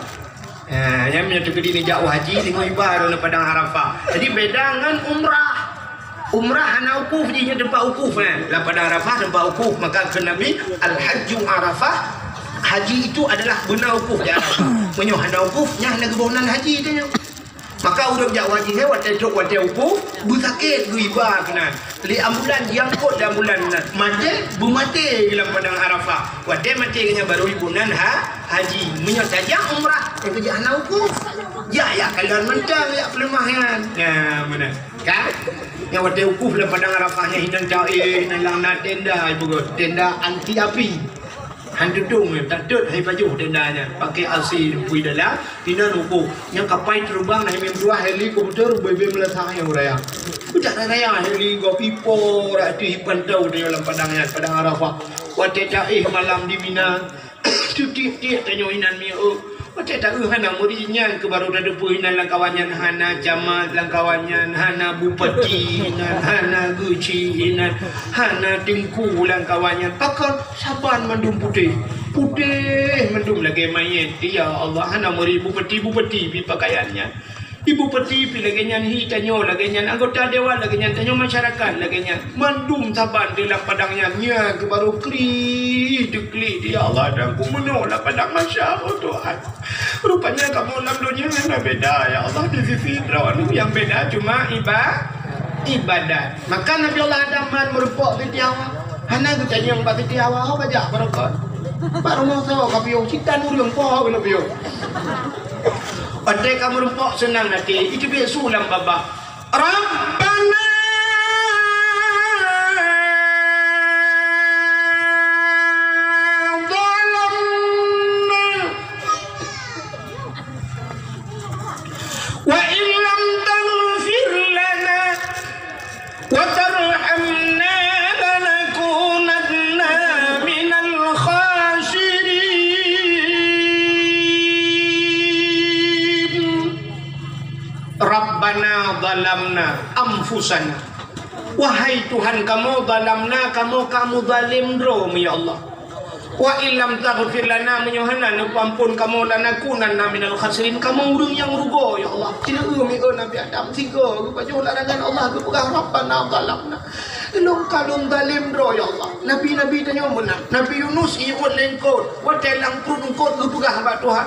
Eh, nyan meunyoe teukeudi neujak u haji, singoh iba droeneuh padang Arafah. Jadi beda ngon umrah. Umrah hana wukuf jih, nyan teumpat wukuf, eh. Lam padang Arafah teumpat wukuf, maka kheun Nabi, "Al-hajju Arafah." Haji itu adalah beuna wukuf di Arafah. Meunyoe hana wukuf, nyan hana geuboh nan haji tanyoe. Maka ureueng jak u haji nyan watèe trok watèe wukuf, beusakét geuiba keunan. Lé ambulan, jiangkot lé ambulan nan. Maté, beumaté lam padang Arafah. Watèe maté geuh nyan barô iboh nan ha-, haji. Meunyoe tajak umrah, eh, tajak hana wukuf. Jak, jak kalon mantong, jak peuleumah nyan. Nah, meunan. Kan? Nyang watèe wukuf lam padang Arafah nyan hinan caé, hinan lam na tenda, ibu, tenda anti api. Han tutong nyan, tatot hai pajoh tenda nyan. Pakai A C pui dalam, hinan wukuf. Nyang kapai teubang na imeutuah heli komputer, bebe meulasa nyang raya. Bujak raya heli go pipo, raya tu ipantau dia lam padang nyan, padang Arafah. Watèe taéh malam di Mina, tu tiek-tiek tanyoe inan mieu. Watèe taéh hana murit nyan keu barô tateupeue inan lam kawan nyan hana camat, lam kawan nyan hana bupati, inan hana geuchik, inan hana teungku lam kawan nyan. Pakon? Saban mandum putéh. Putéh mandum lagèe manyét. Ya Allah, hana murit bupati-bupati pi pakaian nyan. Ibu peti pi lagèe nyan, hi tanyoe lagèe nyan, anggota dewan lagèe nyan, tanyoe masyarakat lagèe nyan. Mandum saban di lam padang nyan, nyan keuh barô kri teuklik, ya Allah, dan kumeunok lam padang mahsyar, oh Tuhan. Rupanya kamoe lam donya hana beda, ya Allah, di sisi Droeneuh nyang beda cuma iba-, ibadat. Maka Nabi Allah Adam man meureumpok Siti Hawa. Hana geutanyong bak Siti Hawa, "Ho bajak barokon?" Bak rumoh soe ka piôh, sitan ureueng po ho keuneuk piôh. Watèe ka meureumpok seunang até, iteubiet su lam babah. Rabbana zalamna wa in lam taghfir lana wa tarhamna lanakunanna minal khasirin. Rabbana zalamna anfusana. Wahai Tuhan kamoe, zalamna, kamoe ka meuzalém droe, ya Allah. Wa illam taghfir lana, meunyoe hana neupeuampon kamoe, lanakunanna minal khasirin, kamoe ureueng nyang rugoe, ya Allah. Sineuk eu mieu Nabi Adam, sigoe geupajoh larangan Allah, geupeugah, "Rabbana zalamna." Lôn ka lôn zalém droe, ya Allah. Nabi-nabi tanyoe meunan. Nabi Yunus iuet lé eungkôt, watèe lam pruet eungkôt geupeugah bak Tuhan,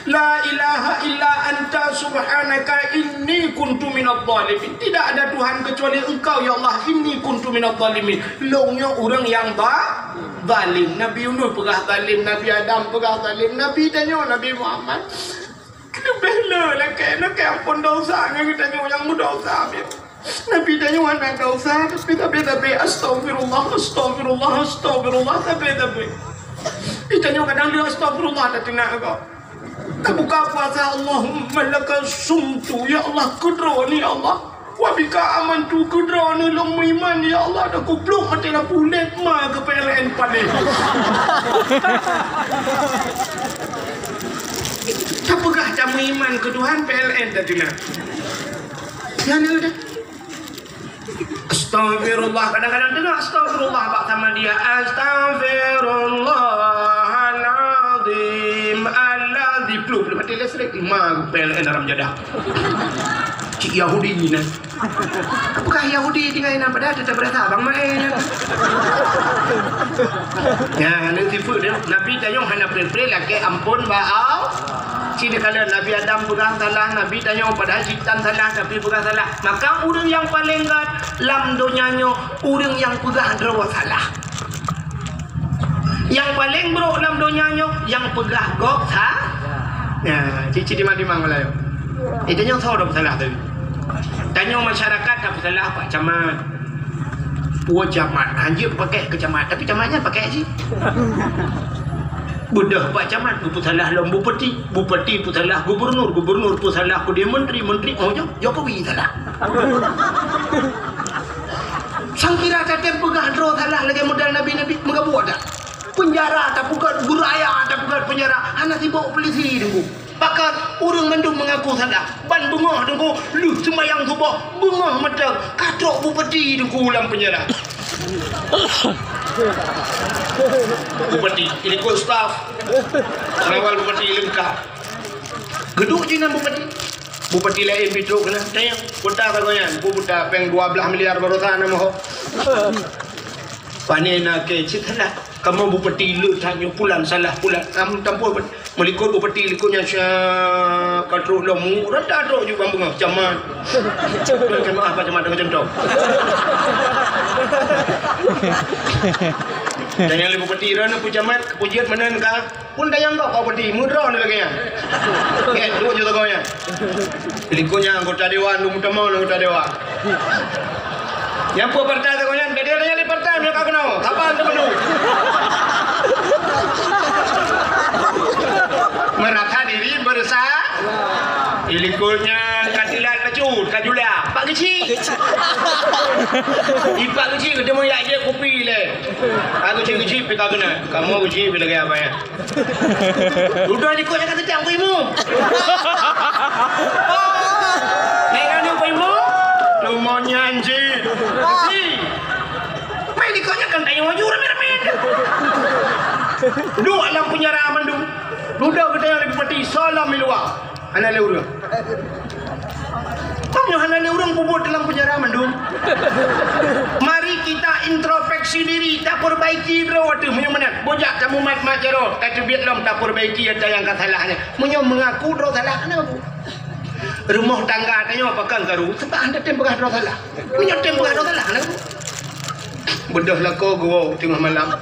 "La ilaha illa anta subhanaka inni kuntu minadh dhalimin." Tidak ada Tuhan kecuali Engkau, ya Allah, inni kuntu minadh dhalimin. Lôn nyoe ureueng nyang ba-, zalim. Nabi Yunus peugah zalim, Nabi Adam peugah zalim, Nabi tanyoe, Nabi Muhammad. Leubeh le lakèe, lakèe ampôn dosa ngon geutanyoe nyang meudosa. Nabi tanyoe hana dosa, tapi tabé-tabé, "Astaghfirullah, astaghfirullah, astaghfirullah," tabé-tabé. Geutanyoe kadang le astaghfirullah tateunak kok. Ka buka puasa, Allahumma laka sumtu, ya Allah, keu Droeneuh, ya Allah. Wa bika amantu, keu Droeneuh lôn meuiman, ya Allah. Dan kuplôh maté lampu lét ma keu P L N paléh. Tapeugah tameuiman keu Tuhan, P L N tateunak. Nyan dah. Astagfirullah, kadang-kadang dengar astagfirullah bak sama dia. Astagfirullahalazim. Alazim. Plup, plup, mati listrik. Imam P L N haram jadah. Cik Yahudi ni nah. Apakah Yahudi tinggal inan padahal tetap berasa abang main. Ya, ni tipu dia. Nabi tayong hana pre-pre lagi ampun bak Allah. Cina kalian Nabi Adam pegang salah, Nabi tayong padahal ciptaan salah, tapi pegang salah. Maka ureuëng nyang paleng gét lam donya nyoe, ureuëng nyang peugah droe salah. Nyang paleng brok lam donya nyoe, nyang peugah gob sa-, ya, cicit di mandi mang lah. Eh, tanyong soe dong salah tu. Tanyong masyarakat tak salah Pak Camat. Pue camat, hanjeuet pakai ke camat, tapi camatnya pakai sih. Beudôh Pak Camat, peusalah lom bupati, bupati peusalah gubernur, gubernur peusalah keudeh menteri, menteri, oh, Jo-, Jokowi salah. Sangkira tatem peugah droe salah lagée model nabi-nabi, meugabuek dak? Penjara tapeugét, beuraya tapeugét penjara, hana sibok polisi deungoe. Pakon ureuëng mandum mengaku salah. Ban beungoh deungoe, lheueh seumayang suboh, beungoh mata, ka trok bupati deungoe lam penjara. Bupati, ikut staf. Pengawal bupati lengkap. Geudok jih nan bupati. Bupati laén pih trok keunan. Tanyong, kuta ka goh nyan, kuta péng dua belas miliar barosa na moho. Pane na ke cit salah. Kamoe bupati le that nyoe pulan salah pulan. Am tampoi melikot bupati likot nyan sya ka trok lom. Rata trok ju bang beungoh camat. Bukan maaf Pak Camat dengan contoh. Dan yang bupati rana pu camat kepujian mana ka? Pun tayang kok kau peti, mudra ni lagi ya. Kan, dua juta kau ya. Likutnya anggota dewan, lu utama anggota dewan. Yang pun partai tu kan, dia dia di partai punya kau kenal. Kapan tu dulu? Merasa diri bersa. Likutnya katilat bacut, kajulah. Pak kecil. Ipak kecil, dia mau yak je kopi le. Aku kecil-kecil, pika kena. Kamu kecil, bila gaya apa ya? Udah likot nyang ka teutang Pak Imum. Naik kandang Pak Imum. Lumonya anjing. Main likot nyan kan tayong laju ramai-ramai. Duduk dalam penjara mandum. Duda kita yang lagi peti salam di luar. Hana lé ureuëng. Meunyoe hana lé ureuëng peubuet dalam penjara mandum. Mari kita introspeksi diri, tapeurbaiki droe ateueh meunyoe meunan. Bujak tamumat-mat jaroe, tateubiet lom tapeurbaiki ata nyang ka salah nyan. Meunyoe meungaku droe salah, hana bu. Rumoh tangga tanyoe pakon karu, sebab hana tem peugah droe salah. Meunyoe tem peugah droe salah, hana bu. Beudôh lakoe geuwoe teungoh malam.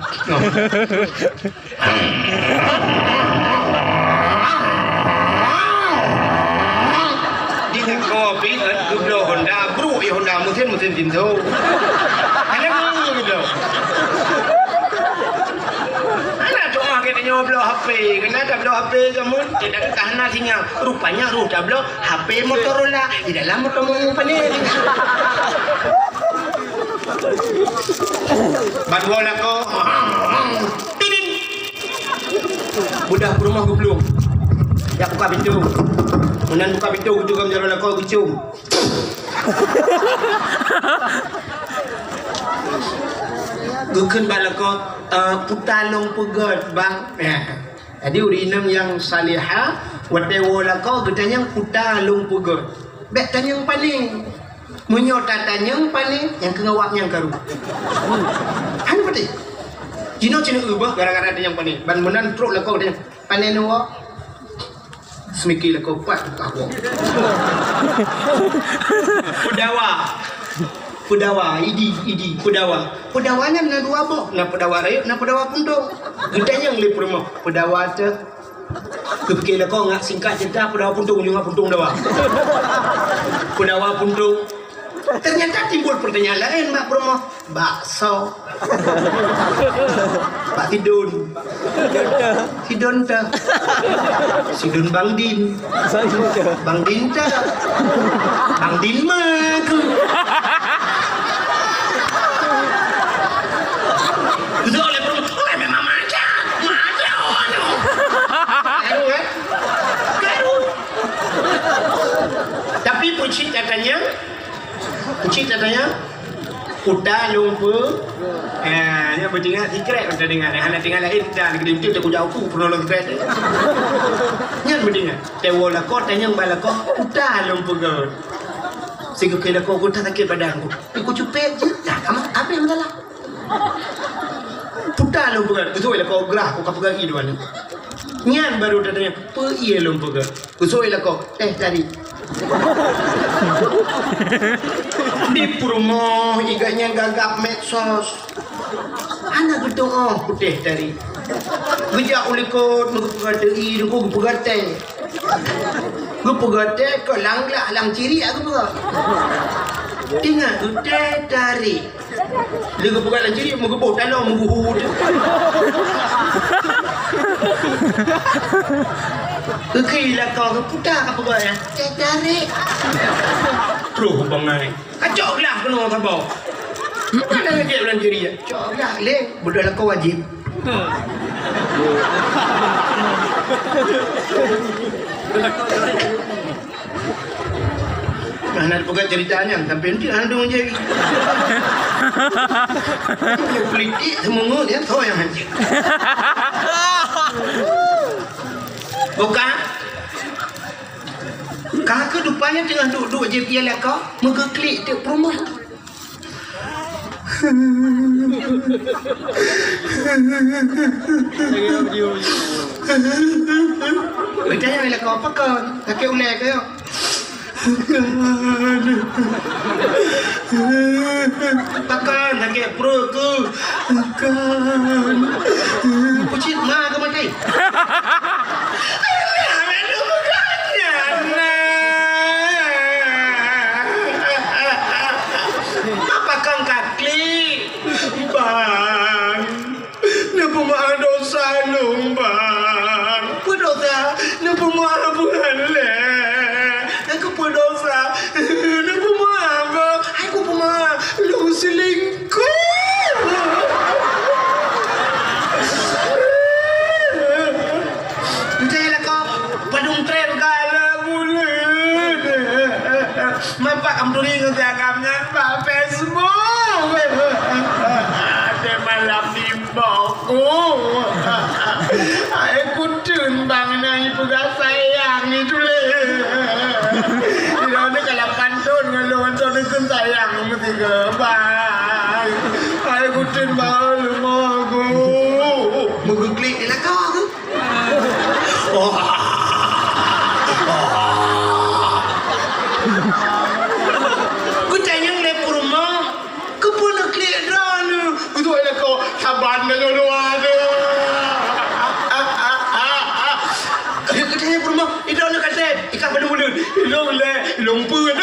Di lakoe pih geubloe Honda, brok ie Honda, mesin, mesin pintu. Hana ngieng geubloe. Hana cuma kita nyoe bloe H P, kena tabloe H P kamu, tidak kahna singa. Rupanya roh tabloe H P Motorola, di dalam motor mau panen. Ban woe lakoe. Tidin. Budak peurumoh geuplueng. Jak buka pintu. Meunan buka pintu, geucugom jaroe lakoe geucium. Geukheun bak lakoe, eh, puta lôn peugét, Bang. Ya. Jadi ureuëng inong nyang salihah, watée woe lakoe geutanyong puta lôn peugét. Bék tanyong pané. Meunyoe tatanyong pané, nyang keu ngawab nyang karu. Hana paté. Jinoe cina ubah gara-gara tanyong pané. Ban meunan trok lakoe geutanyong, "Pané neuwoe?" Seumike lakoe pat buka woe. Peudawa. Peudawa, idi, idi, peudawa. Peudawa nyan na dua boh, na peudawa rayeuk, na peudawa puntông. Geutanyong lé peurumoh, "Peudawa teuh?" Geupike lakoe ngat singkat cerita, peudawa puntông, nyoe ngat puntông dawa. Peudawa puntông. Ternyata timbul pertanyaan laén bak peurumoh. Bakso. Bak Sidon. Sidon teuh. Sidon Bang Din. Bang Din teuh. Bang Din meuku. Beutôi lé, beutôi. Oh, memang macam. Macam mana? Karu, kan? Karu. Tapi peucit katanya, peucit katanya, uta lôn peu. Ah, nyan beudeungoe sikrek uta deungoe. Hana deungoe laén uta, lagèe tu takujak uku peunolong sikrek tu. Nyan beudeungoe. Teuwoe lakoe, tanyong bak lakoe, uta lôn peugöt. Sigoe keu lakoe, uta sakét badan ku. Ku cupet je, dah, aman, habéh masalah. Puta lôn peugah, beutôi lakoe grah, ku ka peugah i dua nyoe. Nyan baru tatanyong, peue ié lôn peugah. Beutôi lakoe, teh tarik. Di peurumoh, iga nyan gagap medsos. Hana geutu'oh ku teh tarik. Geujak u likot, meugeupeugateue i, ku geupeugah teh. Geupeugah teh, keu lam glak, lam ciriek geupeugah. Ingat, teh tarik. Lé geupeugah lam ciriek, meugeubôh tanoh, meuguhu tu. Geukheun lakoe geuputa ka peugah nyan. Teh tarik. Troh bangai. Kacok glah keunoe saboh. Bukan dah lagèe lam ciriek. Cok glah, lé. Beudôh lakoe wajéb. Nah, nak peugah cerita nyan, sampai nanti hana dong je. Politik semua dia, so yang hancur. Bukan? Ka keuh rupanya teungoh duek-duek je piala ka, meugeuklik teuk peurumoh. Beutanyong lé lakoe, "Pakon? Sakét ulèe keuh?" "Pakon? Sakét pruet keuh?" "Pakon." Kucit ma keuh maté. Apa kang kaklik? Bang, neupeumaaf dosa lôn, Bang. Peue dosa? Neupeumaaf bukan lé. Aku peue dosa? Neupeumaaf, Bang. Aku peumaaf. Lôn selingkuh. Entah lah kau, padum tren kala bulan. Mampak am turi ngeujagam nyan bak Facebook. Ada malam ni boku. Hai kutun bang nai peugah sayang itu le. Tidak ada kalau pantun ngeluh untuk nukun sayang mesti ke bang. Hai kutun bang lumogu. Muguklik di lakau tu. Wah. Wah. Kutanyong lé peurumoh, keupeue neuklik droeneuh? Beutôi lé kau, saban deungon luwa tu. Kutanyong peurumoh, idroeneuh kaseb, ikah padum buleuen. Ilong lé, ilong peuet.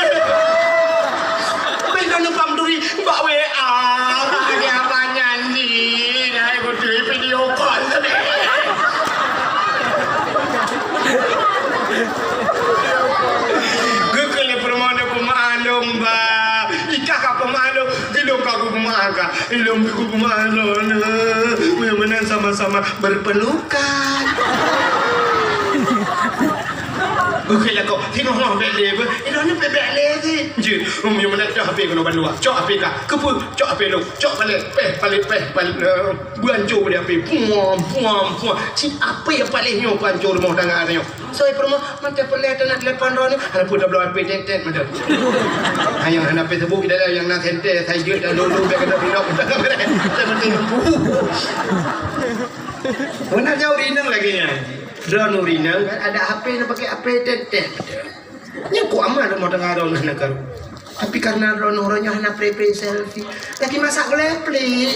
Bèk droeneuh pam turi, bak W A. Bak dia apa nyanyi, dah ikut video call. Geukheun lé peurumoh neupeumaaf lôn, Bang. Ikah ka peumaaf lôn, geulôn ka kupeumaaf kah. Ilôn pih kupeumaaf lôn. Meunan sama-sama berpelukan. Geukheun lakoe, singoh-ngoh bèk lé beuh. Ilôn ni bèk-bèk lé cit. Jeuet, meunyoe meunan cok H P keunoe bandua. Cok H P kah. Keupeue? Cok H P lôn. Cok paléh, péh, paléh, péh, paléh. Beuancô bak H P, puam, puam, puam. Cit apui paléh nyoe peuancô rumoh tangga tanyoe. Soe peurumoh, mantong peureulèe teunak telepon droeneuh. Hana peue tabloe H P tét-tét mantong. Hai nyang hana Facebook di dalam nyang na senter, sai jeuet dan lolo bèk keuneuk pidong. Tét mantong lampu. Meunan nyoe ureueng inong lagèe nyan. Droeneuh ureueng inong kan ada H P, na pakai H P tét-tét. Nyan ku aman rumoh tangga droeneuh hana karu. Tapi karena droeneuh uroe nyoe hana pre-pre selfie, lagi masak gulai plik.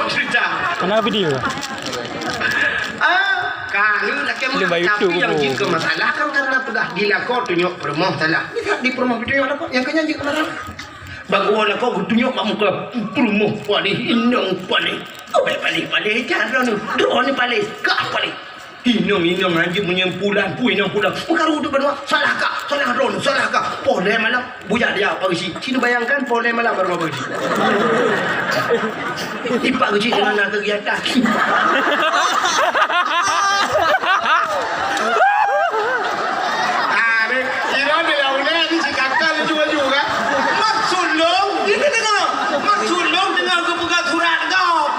Cok cerita. Mana video? Ah, ka, ni lakèe meunan. Tapi nyang jeuet keu masalah kan karena peugah di lakoe tunyok peurumoh salah. Di peurumoh pih tunyok lakoe, nyang keu nyan jeuet keu masalah. Bak geuwoe lakoe geutunyok bak muka peurumoh paléh, inong paléh. Oh, paléh, paléh, paléh, droeneuh. Droeneuh paléh, kah paléh. Inong-inong hanjeuet meunyoe pulan, pui inong pulan. Meukaru teuk banua, salah kah, salah droeneuh, salah kah. Poh lhèe malam, bujak dia Pak Geuchik. Ci neubayangkan poh lhèe malam baru Pak Geuchik. Di Pak Geuchik teungoh na keugiatan. Ah, ni, ira di lawan ni, di Cikakal laju-laju kan. Maksud lôn, ini dengar. Maksud lôn dengar geupeugah surat gob.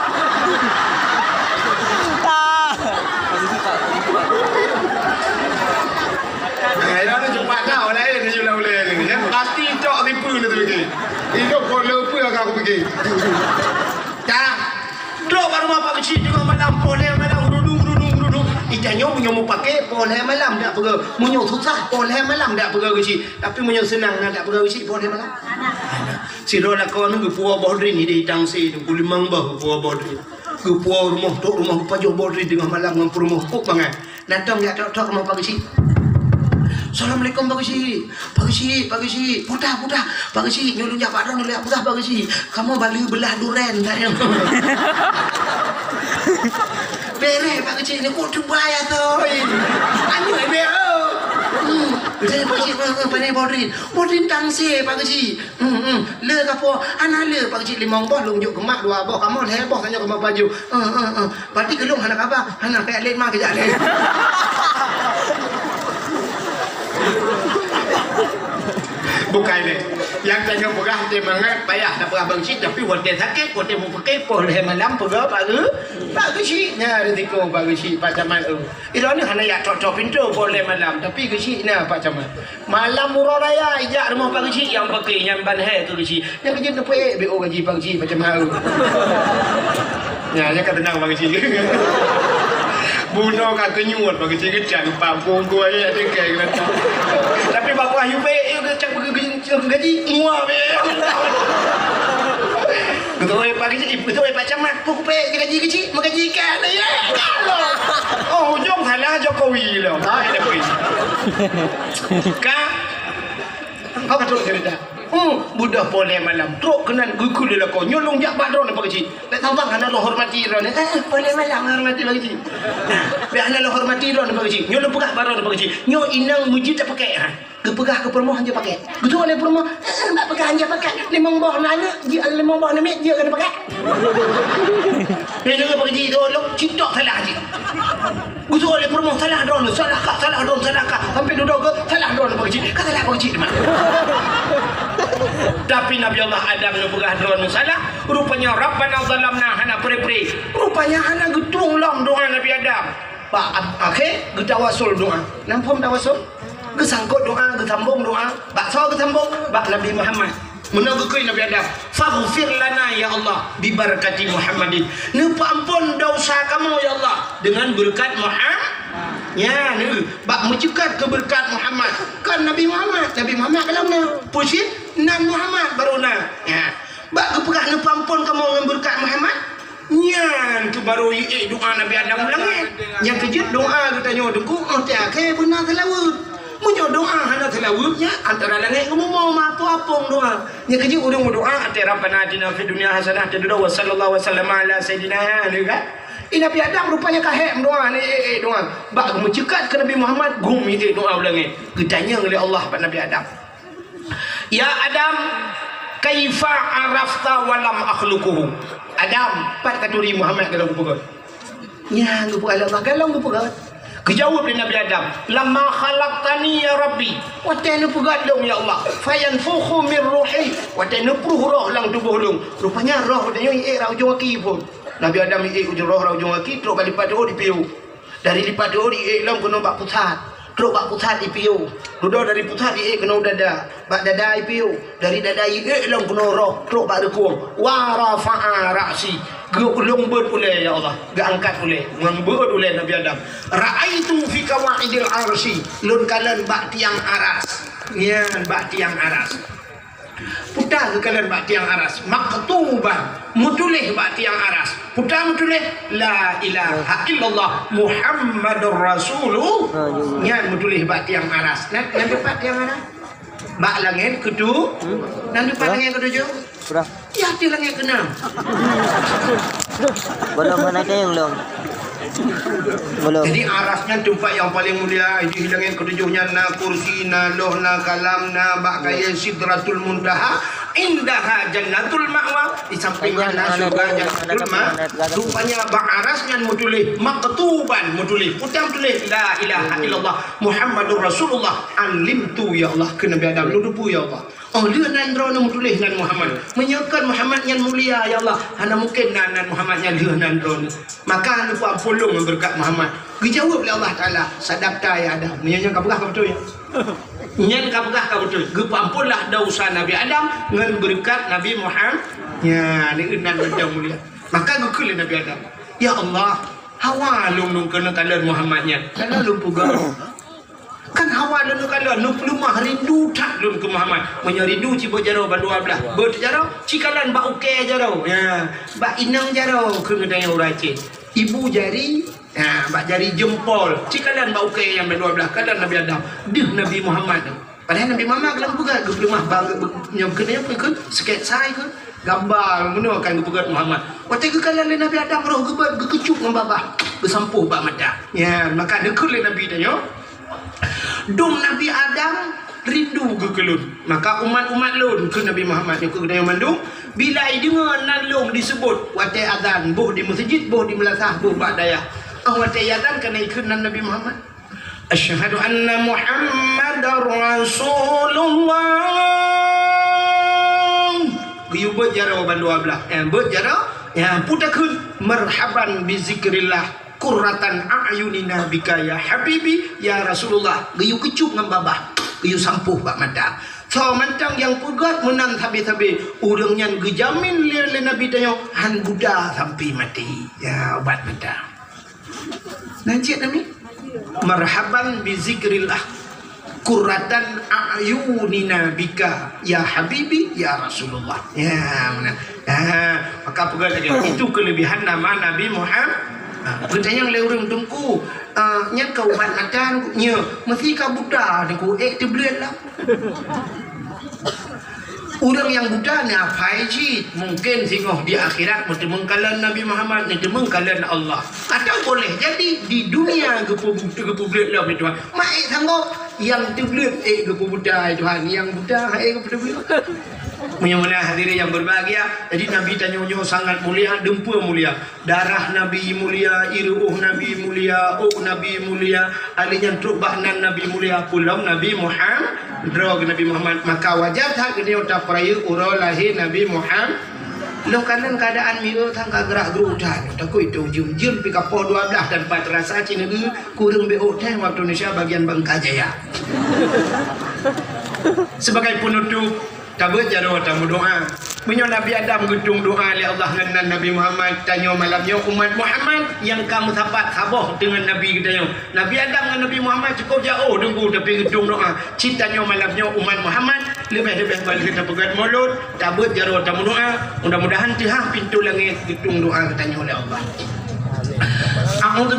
Hai, dah tu cepat dah, orang lain ni ulang-ulang ni, ya. Pasti cok tipu ni tu lagi. Hidup kau lupa aku pergi. Dah. Trok bak rumoh Pak Geuchik teungoh malam, poh lhèe malam, rudung, rudung, rudung. Ija nyoe meunyoe meupaké, poh lhèe malam dak peugah. Meunyoe susah, poh lhèe malam dak peugah Geuchik. Tapi meunyoe seunang, dak peugah Geuchik, poh lhèe malam. Sidroe lakoe nyoe geupuwoe boh drin idéh Tangse, teungku limong boh geupuwoe boh drin. Geupuwoe rumoh, trok rumoh geupajoh boh drin teungoh malam ngon peurumoh kok bangai. Datang jak tok-tok rumoh Pak Geuchik. Assalamualaikum Pak Geuchik. Pak Geuchik, Pak Geuchik. Puta, puta. Pak Geuchik, nyoe lôn jak bak droeneuh lôn jak peugah Pak Geuchik. Kamoe baleue beulah duren, tak ya? Bereh Pak Geuchik, ni kok cuba ya tu. Anu, eh, ber-, oh. Hmm. Bereh Pak Geuchik, eh, eh, pandai boh drin. Boh drin Tangse, Pak Geuchik. Hmm, hmm. Le ka po, hana le Pak Geuchik limong boh, lôn jok keu mak dua boh, kamoe lhèe boh, tanyoe kamoe pajoh. Eh, eh, eh. Berarti keu lôn hana kaba, hana kajak lét ma kajak lét. Bukai lé. Nyang tanyoe peugah teuh mangat payah tapeugah Pak Geuchik, tapi watèe sakét, watèe meupaké, poh lhèe malam peugah Pak Geu-, Pak Geuchik. Nyan risiko Pak Geuchik, Pak Camat, eu. Ilôn ni hana jak tok-tok pintoe poh lhèe malam, tapi Geuchik na Pak Camat. Malam uroe raya ijak rumoh Pak Geuchik nyang paké nyan ban hai keu Geuchik. Nyang keujeuet neupeuék B O gaji Pak Geuchik macam mana? Nya, nya ka teunang Pak Geuchik. Bunoe ka keunyuet Pak Geuchik geucang pam kungkui ayat dekai geurata. Tapi bak buah yubek, yuk geucang gaji mua be. Beutôi Pak Geuchik, beutôi Pak Camat. Peue kupeuék gaji Geuchik, meugaji ikan. Ya, ya, lo. Oh, ujong salah Jokowi lo. Hai, dah pergi. Ka? Kau ka trok cerita. Hmm, budah poh lhèe malam. Trok keunan geukheun lé lakoe. Nyoe lôn jak bak droeneuh Pak Geuchik. Bèk saban hana lôn hormati droeneuh. Eh, poh lhèe malam hormati Pak Geuchik. Bèk hana lôn hormati droeneuh Pak Geuchik. Nyoe lôn peugah bak droeneuh Pak Geuchik. Nyoe inong meujeuet tapakék, ha. Geupeugah keu peurumoh hanjeuet pakék. Geutuwoe lé peurumoh, eh, eh, bak peugah hanjeuet pakék. Limong boh na aneuk, jeuet limong boh aneuk miet, jeuet keu pakék. Nyoe Pak Geuchik tu lôn citok salah jih. Geutuwoe lé peurumoh, salah droeneuh, salah kah, salah droeneuh, salah kah. Sampai dudoe geuh, salah droeneuh Pak Geuchik. Ka salah Pak Geuchik teuma. Tapi Nabi Allah Adam neupeugah droeneuh salah, rupanya Rabbana zalamna hana pre-pre. Rupanya hana geutueng lom doa Nabi Adam. Bak akhé geutawasul doa. Nam phom tawasul? Geusangkot doa, geusambong doa. Bak soe geusambong? Bak Nabi Muhammad. Meunoe geukheun Nabi Adam, "Faghfir lana ya Allah bi barakati Muhammadin." Neupeuampon desya kamoe ya Allah dengan beureukat Muhammad. Nya, neu, bak meuceukat keu beureukat Muhammad. Kan Nabi Muhammad, Nabi Muhammad ka lom na. Peue cit? Nan Muhammad baru na. Nya. Bak geupeugah neupeuampon kamoe ngon beureukat Muhammad. Nyan keuh baru jiék doa Nabi Adam u langét. Nyang keujeuet doa geutanyoe teungku, oh, tiak keu beuna seulaweuet. Meunyoe doa hana seulaweuet, nyan antara langét ngon bumoe meuapong-apong doa. Nyang keujeuet ureueng meudoa, ateueh Rabbana atina fid dunya hasanah, ateueh dudoe wa sallallahu wa sallama ala sayyidina, nyan kan? Di Nabi Adam rupanya ka hék meudoa, ni, eh, eh, doa. Bak meuceukat keu Nabi Muhammad, gum jiék doa u langét. Geutanyong lé Allah bak Nabi Adam. "Ya Adam, kaifa arafta wa lam akhluquhu?" Adam, pat katuri Muhammad golom geupeugah? Nyan geupeugah lé Allah, golom geupeugah. Geujaweueb lé Nabi Adam, "Lamma khalaqtani ya Rabbi," watée neupeugét lôn, "Ya Allah, fayanfukhu min ruhi," watée neupruh roh lam tuboh lôn. Rupanya roh tanyoe iék rot ujong gaki phon. Nabi Adam iék ujong roh rot ujong gaki, trok bak lipat teuôt ipiôh. Dari lipat teuôt iék lom keunoe bak pusat. Trok bak pusat ipiôh. Dudoe dari pusat iék keunoe dada. Bak dada ipiôh. Dari dada iék lom keunoe roh. Trok bak reukong. Wa rafa'a ra'si. Geuulông beuet ulée, ya Allah. Geuangkat ulée. Ngon beuet ulée Nabi Adam. Ra'aitu fi qawaidil arsy. Lôn kalon bak tiang aras. Nyan bak tiang aras. Peue ta geukalon bak tiang aras, maktuban, meutuléh bak tiang aras. Peue ta meutuléh, "La ilaha illallah Muhammadur Rasulullah." Nyan meutuléh bak tiang aras. Nan, nan dipat tiang aras? Bak langét keutu-, nan dipat langét keutujoh? Sudah. Ya, di langét keunam. Belum pernah tayang, belum. Belum. Jadi, aras nyan teumpat nyang paleng mulia, di langét keutujoh nyan na kursi, na loh, na kalam, na bak kayée Sidratul Muntaha, indaha jannatul ma'wa, di sampéng nyan na syeuruga Jannatul Ma-, rupanya bak aras nyan meutuléh, maktuban meutuléh, peue ta meutuléh, "La ilaha illallah Muhammadur Rasulullah, alimtu, ya Allah," kheun Nabi Adam, lôn teupeue, ya Allah. Oh, lheueh nan droeneuh meutuléh nan Muhammad. Meunyoe kon Muhammad nyan mulia, ya Allah, hana mungken nan, nan Muhammad nyan lheueh nan droeneuh. Maka neupeuamphon lôn ngon beureukat Muhammad. Geujaweueb lé Allah Taala, "Sadaqta ya Adam." Nyan, nyan ka peugah ka beutôi, ya. Nyan ka peugah ka beutôi. Geupeuamphonlah desya Nabi Adam ngon beureukat Nabi Muhammad. Nyan, nyan nan mantong mulia. Maka geukheun lé Nabi Adam, "Ya Allah, hawa lôn, lôn keuneuk kalon Muhammad nyan. Kana lôn peugah." Kan hawa lôn kalon, neupeuleumah rindu that lôn keu Muhammad. Meunyoe rindu ci beuet jaroe bandua blaih, beuet jaroe, ci kalon bak ukée jaroe. Ya, bak inong jaroe kheun geutanyoe ureuëng Aceh. Ibu jari, ya, bak jari jempol, ci kalon bak ukée nyang bandua blaih, kalon Nabi Adam. Deuh Nabi Muhammad tu. Padahai Nabi Muhammad lam peugah geupeuleumah bak geu-, geu-, nyang keuneuk peugah sakét sai keu. Gamba meunoe kan geupeugét Muhammad. Watée geukalon lé Nabi Adam roh geubeuet geukeucup ngon babah, geusampôh bak mata. Nyan, maka neukheun lé Nabi tanyoe, "Dum Nabi Adam rindu geuh keu lôn." Maka umat-umat lôn keu Nabi Muhammad nyoe keu geutanyoe mandum, bila ideungoe nan lôn diseubut watée azan, boh di meuseujid, boh di meulasah, boh bak dayah. Ah, watée azan kana ikheun nan Nabi Muhammad. Asyhadu anna Muhammadar Rasulullah. Geuyue beuet jaroe bandua blaih. Eh, beuet jaroe. Ya, peue takheun, "Marhaban bi zikrillah. Qurratan a'yunina bika ya habibi, ya Rasulullah." Geuyue keucup ngon babah. Geuyue sampôh bak mata. Soe mantong nyang peugét meunan sabe-sabe, ureuëng nyan geujamin lé, lé Nabi tanyoe han buta sampai maté. Ya, ubat mata. Nan cit nami? Marhaban bi zikrillah. Qurratan a'yunina bika ya habibi ya Rasulullah. Ya, mana? Ya, maka peugah lagi. Itu kelebihan nama Nabi Muhammad. Ha, geutanyong lé ureuëng teungku, ah, nyan ka ubat mata nyoe, meusi ka buta teungku, ék teubleuet lah. Ureuëng nyang buta na pai cit, mungken singoh di akhirat meuteumeung kalon Nabi Muhammad, meuteumeung kalon Allah. Atau boleh jadi di dunia geupeu-, geupeubleuet lom, ya Tuhan. Mak ék sanggob, nyang teubleuet ék geupeubuta, ya Tuhan. Nyang buta ék geupeubleuet. Meunyoe meunan hadirin yang berbahagia, jadi Nabi tanyoe nyoe sangat mulia, dumpeue mulia. Darah Nabi mulia, iruh Nabi mulia, ôk Nabi mulia, alèh nyan trok bak nan Nabi mulia, peulom Nabi Muhammad, droe geuh Nabi Muhammad. Maka wajar that geutanyoe tapeurayeuk uroe lahé Nabi Muhammad. Lôn kalon keuadaan miseue sang ka geurak-geurok that, takot itu jeuem-jeuem pih ka poh dua blaih dan pat rasa cit neu kureueng beuôt that waktu Indonesia bagian Bangka Jaya. Sebagai penutup, Tabeuet jaroe tameudoa. Meunyoe Nabi Adam geutueng doa lé Allah ngon nan Nabi Muhammad, tanyoe malam nyoe umat Muhammad nyang ka meusapat saboh deungon Nabi geutanyoe. Nabi Adam ngon Nabi Muhammad cukôp jiôh teungku, tapi geutueng doa. Cit tanyoe malam nyoe umat Muhammad, leubeh-leubeh ban geutanyoe peugét mulod, tabeuet jaroe tameudoa. Mudah-mudahan teuhah pintoe langét geutueng doa geutanyoe lé Allah. A'udzu